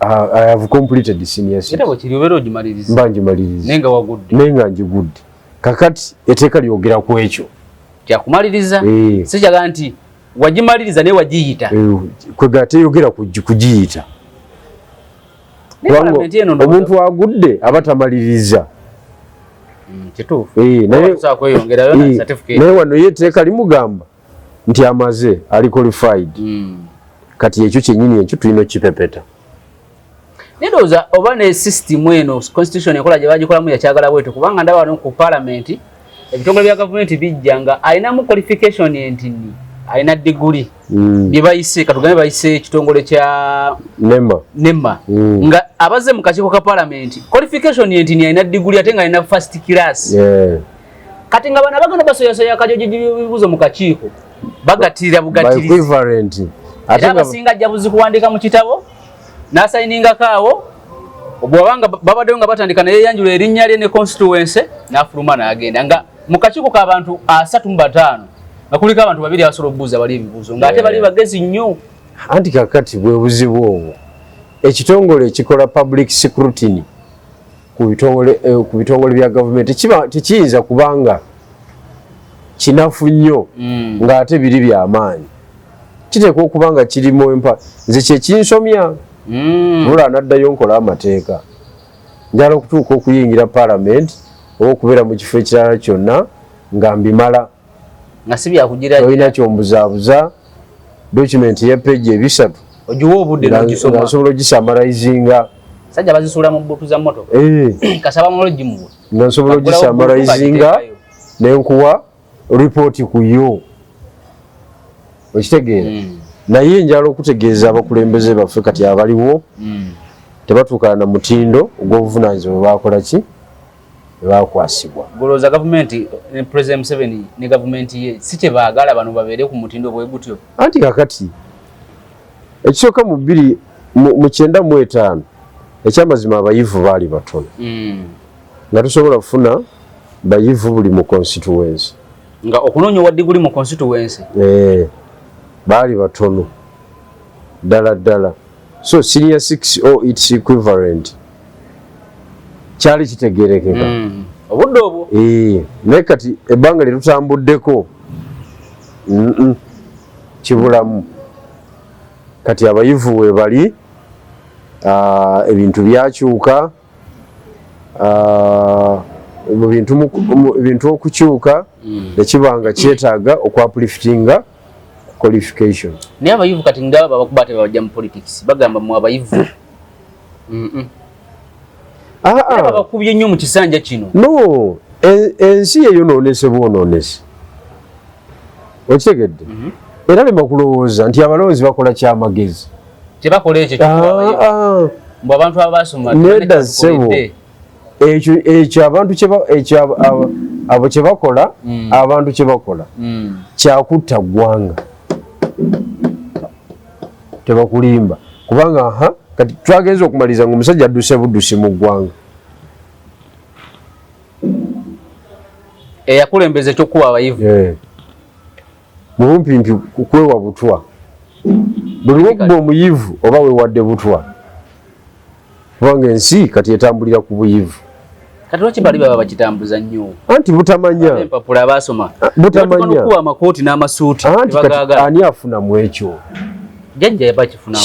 S1: I have completed senior 6.
S2: Era bwe kiri obeera ogimaliriza.
S1: Mba ngimaliriza.
S2: Naye nga wagudde.
S1: Naye nga ngigudde. Kakati etteeka lyogera ku ekyo.
S2: Kyakumaliriza. Si kyaga nti wagimaliriza naye wagiyita.
S1: Kwega teyogera kugiyita. Omuntu agudde aba tamaliriza.
S2: Kituufu.
S1: Naye wano ye etteeka limugamba nti amaze, ali qualified. Kati ekyo kyennyini ekyo tulina okukipepeta.
S2: Ndowooza oba ne system eno constitution ekola gye bagikolamu yakyagala bwetyo, kubanga ndaba wano ku parliament ebitongole bya gavumenti bijja nga alinamu qualification entini, alina degree. Bye bayise, katugambe bayise ekitongole kya
S1: NEMA.
S2: NEMA. Nga abazze mu kakiiko ka parliament qualification entini alina degree ate nga alina first class. Kati nga bano abagenda basoyasoya akajojo ebibuuzo mu kakiiko bagatirira bugatirizi.
S1: By equivalent.
S2: Ate abasinga ajja buzi kuwandiika mu kitabo n'asayiningako awo, bw'abanga babaddeyo nga batandika naye yanjula erinnya lye ne constituency n'afuluma n'agenda. Nga mu kakiiko k'abantu 35 nga kuliko abantu babiri abasobola okubuuza bali ebibuuzo, ng'ate bali bagezi nnyo.
S1: Anti kakati bwe buzibu obwo. Ekitongole ekikola public scrutiny ku bitongole bya gavumenti tekiyinza kubanga kinafu nnyo ng'ate biri byamaanyi. Kiteekwa okuba nga kirimu empa. Nze kyekinsomya lula naddayo nkola amateeka, njala okutuuka okuyingira parliament oba okubeera mu kifo ekirala kyonna nga mbimala.
S2: Nga si byakugira.
S1: Olina kyombuzaabuza document ya page 300.
S2: Ogiwa obudde
S1: nga
S2: n'ogisoma.
S1: Nsobola ogisummarizinga.
S2: Sajja bazisuula mu buutu za mmotoka. Kasaba mulo gimuwe.
S1: Nga nsobola
S2: Baggulawo
S1: ogisummarizinga
S2: buutu
S1: nenkuwa ripooti ku yo, okitegeera? Naye njala okutegeeza abakulembeze baffe kati abaliwo tebatuukana na mutindo ogw'obuvunaanyizibwa bwe bakola ki, bwe bakwasibwa.
S2: Golowooza gavumenti ne President Museveni ne gavumenti ye si kye baagala bano babeere ku mutindo bwe gutyo?
S1: Anti kakati ekisooka mu bbiri mu 95, ekyamazima abayivu baali batono nga tusobola kufuna bayivu buli mu constituency.
S2: Nga okunoonya owa diguli mu constituency.
S1: Eh, baali batono ddala ddala. So senior 6 or its equivalent kyali kitegerekeka.
S2: Obudde obwo.
S1: Eh, naye kati ebbanga lye tutambuddeko, kibulamu. Kati abayivu we bali, ebintu byakyuka. Mu bintu mu bintu okukyuka nekiba nga kyetaaga okwaupliftinga qualification.
S2: Naye abayivu kati nga babakuba tebajja mu politics, bagamba mu abayivu.
S1: Ah,
S2: Era babakubye nnyo mu kisanja kino.
S1: No, ensi yeyonoonese bwonoonese, okitegedde? Era lema kulowooza nti abalonzi bakola kyamagezi.
S2: Tebakola ekyo ky'okuba abayivu. Mbu abantu abasoma
S1: Nedda ssebo. Ekyo abantu ekyo abo kye bakola, abantu kye bakola kyakutta ggwanga, tebakulimba. Kubanga aha kati twagenza okumaliriza nga omusajja adduse buddusi mu ggwanga.
S2: Eyakulembeza ekyokukuba abayivu.
S1: Eh. Mu bumpimpi kwewa butwa. Buli lwokuba omuyivu oba wewadde butwa, kubanga ensi kati etambulira ku buyivu.
S2: Kati lwaki bali baba bakitambuza nnyo?
S1: Anti butamanya.
S2: Empapula abasoma.
S1: Butamanya.
S2: Okuba amakooti n'amasuuti.
S1: Anti kati
S2: tebagaagala.
S1: Ani afunamu ekyo?
S2: Jjajja yabakifunamu.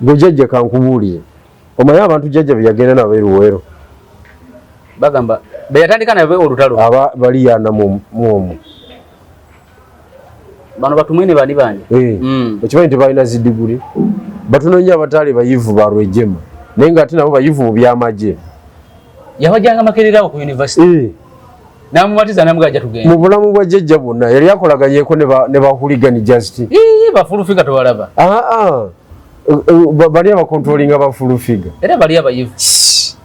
S1: Gwe jjajja kankubuulire, omanyi abantu jjajja bye yagenda nabo eruweero?
S2: Bagamba be yatandika nabo olutalo.
S1: Aba bali yana mu omwo.
S2: Bano batumwine bani bani.
S1: Eh, okimanyi tebalina zidiguli? Batono nnyo abataali bayivu ba Rwejema, naye ng'ate nabo bayivu mu byamagye.
S2: Yabajjanga Makerere awo ku university. Namubatiza namuga ajja tugenda.
S1: Mu bulamu bwa jjajja bwonna yali akolaganyeko ne ba hooligan just.
S2: Ii, bafulufiga tobalaba.
S1: Aa, bali abacontrollinga bafulufiga.
S2: Era bali abayivu,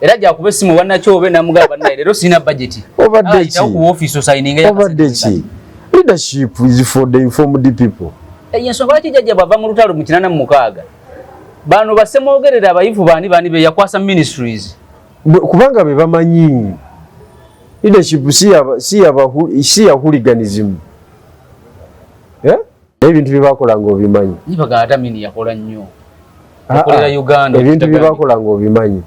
S2: era jakuba essimu wannakyobe namugamba, "Bannaye, leero sirina budget."
S1: Obadde ki?
S2: Ku office osigninga.
S1: Obadde ki? Leadership is for the informed people.
S2: Ensonga lwaki jjajja bwava mu lutalo mu 86, bano basemwogerera abayivu bani bani be yakwasa ministries?
S1: Kubanga be bamanyi leadership si ya hooliganism, eh? Naye ebintu bye bakola nga obimanyi.
S2: Nibaga ate Amini yakola nnyo. Yakolera Uganda.
S1: Ebintu bye bakola nga obimanyi.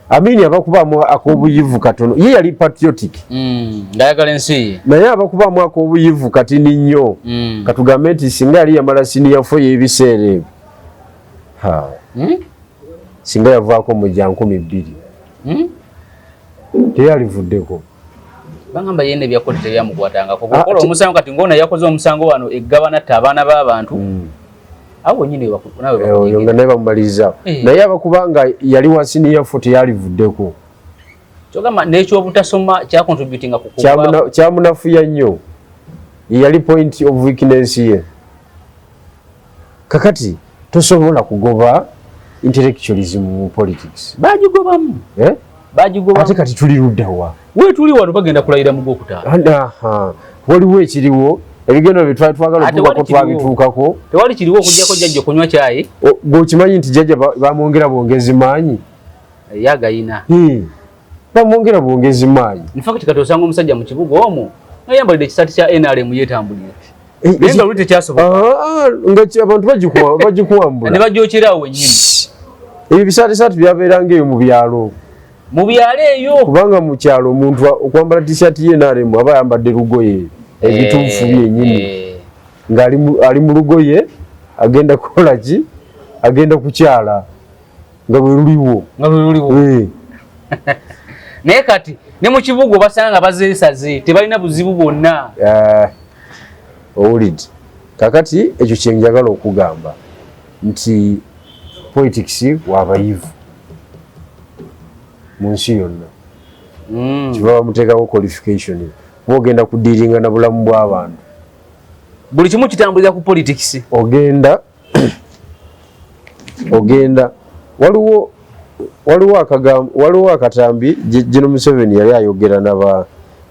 S1: Amini abakubamu ak'obuyivu katono, ye yali patriotic.
S2: Ng'ayagala ensi ye.
S1: Naye abakubamu ak'obuyivu katini nnyo. Katugambe nti singa yali yamala senior four y'ebiseera ebyo, Ha. Singa yavaako mu gya 2000, teyalivuddeko.
S2: Bagamba yena ebyakola tebyamukwatangako. Bwokola omusango kati ng'ono yakoze omusango wano eggaba natta abaana b'abantu, awo wenyini nawe
S1: Eh, oyo nga naye bamumaliriza. Naye abakubanga yali wa senior four teyalivuddeko.
S2: Kyogamba n'ekyobutasoma kyacontributinga ku kugwa.
S1: Kyamunafuya nnyo, yali point of weakness ye. Kakati tosobola kugoba intellectualism mu politics.
S2: Bagigobamu.
S1: Eh?
S2: Bagigobamu.
S1: Ate kati tuli luddawa?
S2: We tuli wano bagenda kulayira mu gwokutaano.
S1: Aha. Waliwo ekiriwo, ebigendo bye twali twagala
S2: Ate
S1: okutuukako
S2: wali kiriwo.
S1: twabituukako.
S2: Tewali kiriwo okugyako jjajja okunywa kyayi.
S1: Gweokimanyi nti jjajja bamwongera bwongezi maanyi?
S2: Yagayina.
S1: Bamwongera bwongezi maanyi.
S2: In fact kati osanga omusajja mu kibuga omwo ngayambalidde ekisaati kya NRM yeetambulira. Naye nga luli tekyasoboka.
S1: Ah, nga abantu bagikuwambula
S2: ne bagyokera awo wennyini.
S1: Ebyo bisaatisaati byabeeranga eyo mu byalo.
S2: Mu byalo eyo.
S1: Kubanga mu kyalo omuntu okwambala t-shirt ye NRM aba ayambadde lugoye ebituufu byennyini. Nga ali mu lugoye agenda kukola ki? Agenda kukyala nga bwe luliwo.
S2: Nga bwe luliwo. Naye kati ne mu kibuga obasanga nga bazeesaze tebalina buzibu bwonna.
S1: Owulidde. Kakati ekyo kye njagala okugamba nti politics w'abayivu mu nsi yonna. Kiva bamuteekako qualification kuba ogenda kudiiringa na bulamu bw'abantu.
S2: Buli kimu kitambulira ku politics.
S1: Ogenda waliwo waliwo akatambi General Museveni yali ayogera naba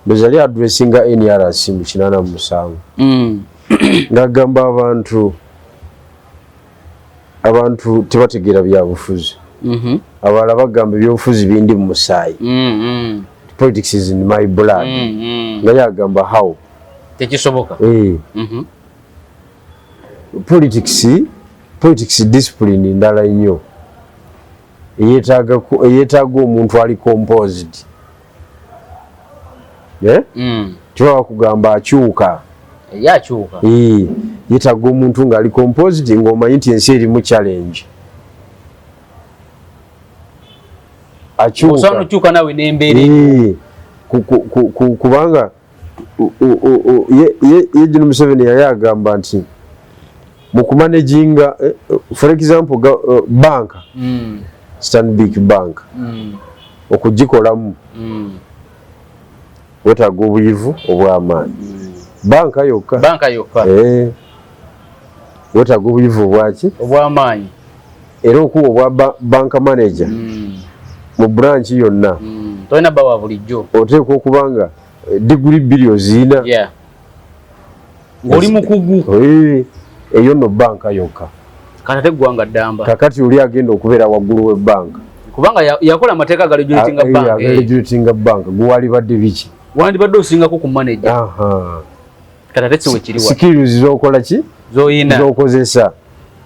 S1: ndoza yali addressinga NRC mu 87. Ng'agamba abantu tebategeera byabufuzi. Abalala bagamba ebyobufuzi bindi mu musaayi. Politics is in my blood. Nga yagamba how?
S2: Tekisoboka.
S1: Politics discipline ndala nnyo. Eyeetaaga omuntu ali composed. Kiba bakugamba akyuka.
S2: Yakyuka.
S1: Yeetaaga omuntu ng'ali composed ng'omanyi nti ensi erimu challenge. Akyuka.
S2: Osobola n'okyuka naawe n'embeera.
S1: Kubanga ye General Museveni yali agamba nti mu kumanaginga, for example, bank, Stanbic Bank, okugikolamu wetaaga obuyivu obw'amaanyi. Banka yokka.
S2: Banka yokka.
S1: Wetaaga obuyivu obwaki?
S2: Obw'amaanyi.
S1: Era okuwa obwa bank manager mu branch yonna.
S2: Tolina bba wa bulijjo.
S1: Oteekwa okuba nga diguli 2 oziina.
S2: Ng'oli mukugu.
S1: Eyo nno banka yokka.
S2: Kati ate eggwanga ddamba.
S1: Kakati oli agenda okubeera waggulu w'ebbanka.
S2: Kubanga yakola amateeka aga regulatinga bank.
S1: Regulatinga bank. Gwe walibadde biki?
S2: Wandibadde osingako ku manager. Kati ate si we kiri wa.
S1: Skills z'okola ki?
S2: Z'oyina.
S1: Z'okozesa.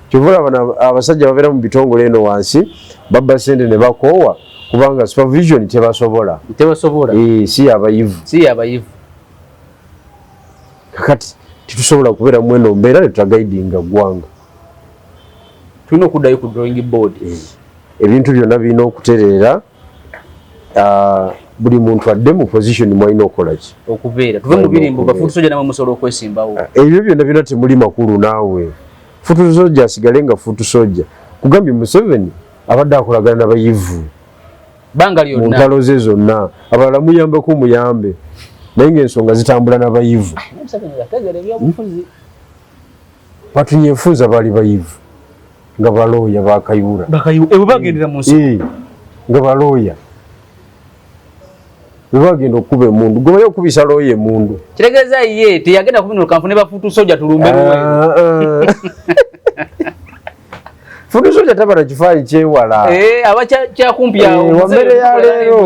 S1: Kyova olaba abasajja babeera mu bitongole eno wansi babba ssente ne bakoowa kubanga supervision tebasobola.
S2: Tebasobola.
S1: Si abayivu.
S2: Si abayivu.
S1: Kakati tetusobola kubeera mu eno mbeera ne tutagaidinga ggwanga.
S2: Tulina okuddayo ku drawing board.
S1: Ebintu byonna birina okutereera. Buli muntu adde mu position mwalina okukola ki?
S2: Okubeera. Tuve mu birimbo, bafuutu soja namwe musobola okwesimbawo.
S1: Ebyo byonna byonna temuli makulu naawe. Fuutu soja asigale nga fuutu soja. Kugambye Museveni abadde akolagana n'abayivu.
S2: Bbanga lyonna.
S1: Mu ntalo ze zonna. Abalala muyambeko muyambe. Naye ng'ensonga zitambula n'abayivu.
S2: Museveni yategeera ebyobufuzi.
S1: Batunyefuza bali bayivu. Nga balooya bakayura.
S2: Bakayura. Bagendera mu nsi.
S1: Nga balooya. Bagenda okukuba emmundu. Gwe bayo okubisa looya emmundu.
S2: Kitegeeza ye teyagenda kubinula kanfune ba fuutu soja tulumbe luwe.
S1: Fuutu soja taba na kifaananyi kyewala.
S2: Aba kyakumpi awo.
S1: Wamere ya leero.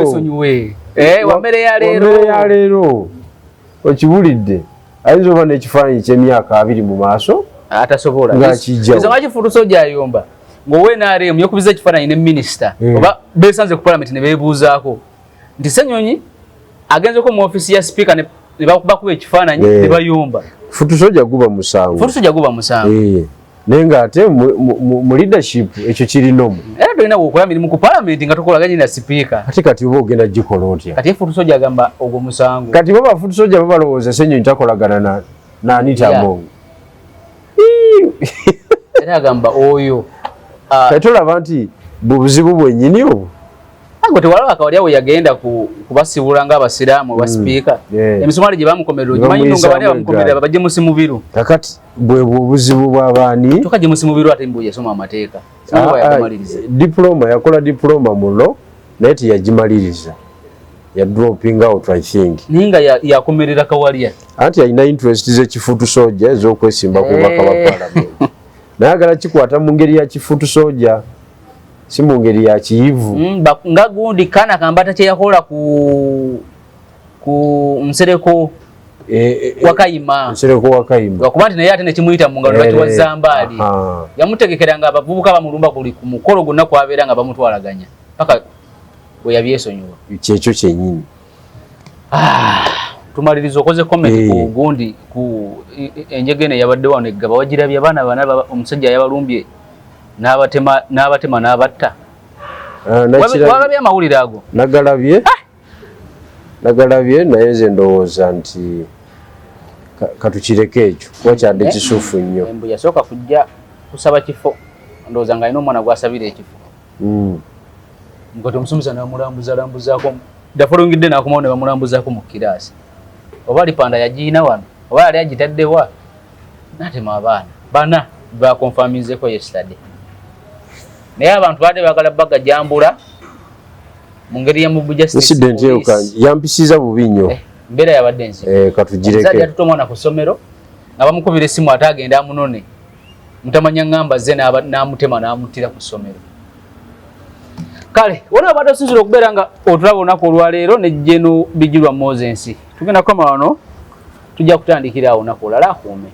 S2: Wamere ya leero.
S1: Wamere ya leero. Okiwulidde. Ayinza oba n'ekifaananyi ky'emyaka 20 mu maaso.
S2: Atasobola.
S1: Ng'akijjawo.
S2: Ensonga ki fuutu soja ayomba? Ng'owe NRM yakubiza ekifaananyi ne minisita. Oba beesanze ku parliament ne beebuuzaako. Nti Ssenyonyi agenzeko mu office ya speaker ne bakuba ekifaananyi ne bayomba.
S1: Fuutu soja guba musango.
S2: Fuutu soja guba musango.
S1: Naye ng'ate mu leadership ekyo kirinomu.
S2: Era tolina bw'okola mirimu ku parliament nga tokolaganye na speaker.
S1: Ate kati oba ogenda gikola otya?
S2: Kati fuutu soja agamba ogwo musango.
S1: Kati bo ba fuutu soja babalowooza Ssenyonyi takolagana na Anita Among.
S2: Era agamba oyo.
S1: Kati tolaba nti bubuzibu bwennyini obwo?
S2: Ago tewalaba akawalya we yagenda kubasibula ng'abasiraamu ba speaker. Emisumaali gye bamukomerera ogimanyi nno nga bali abamukomerera bajje James Mubiru.
S1: Kakati bwe buzibu bw'abaani?
S2: Kyokka James Mubiru ate mbu yasoma amateeka.
S1: Diploma yakola diploma mu law naye teyagimaliriza. Ya dropping out I think.
S2: Naye nga yakomerera Kawalya.
S1: Anti alina interest z'ekifuutu soja ez'okwesimba ku bubaka bwa parliament. Naye agala kikwata mu ngeri ya kifuutu soja. Si mu ngeri ya kiyivu.
S2: Nga gundi kana kambata kye yakola ku nsereko.
S1: Eh, eh,
S2: Wakayima.
S1: Nsereko Wakayima.
S2: Lwakuba nti naye ate nekimuyita mu ngalo nebakiwa Zambaali. Yamutegekera nga abavubuka bamulumba kuli ku mukolo gwonna kwabeera nga bamutwalaganya paka bwe yabyesonyiwa.
S1: Kyekyo kyennyini.
S2: Ah, tumaliriza okoze comment ku gundi ku enjega eno eyabadde wano eggaba wagirabye abaana bana omusajja yabalumbye n'abatema n'abatema n'abatta.
S1: Ah,
S2: walabye amawulire ago?
S1: Nagalabye. Ah! Nagalabye naye nze ndowooza nti katukireke ekyo kuba kyadde eh, kisufu nnyo.
S2: Mbu yasooka kujja kusaba kifo ndowooza nga alina omwana gwasabira ekifo. Ngati omusomesa namulambuzalambuzaako the following day nakomawo ne bamulambuzaako mu kiraasi oba alipanda yagiina wano oba yali agitaddewa natema abaana bana bakonfaminzeko yesterday naye abantu baadde bagala bagajambula mu ngeri ya mob justice.
S1: Incident eyo yampisiza bubi nnyo.
S2: Eh, mbeera yabadde nzibu.
S1: Eh, katugireke.
S2: Yatuta omwana ku ssomero nga bamukubira essimu ate agenda amunone mutamanya ngamba ze n'amutema n'amuttira ku ssomero. Kale wona abadde osinzira okubeera nga otulaba olunaku olwaleero ne Jeno Bijulwa Moses, tugenda kukoma wano, tujja kutandikira awo olunaku olala akuume.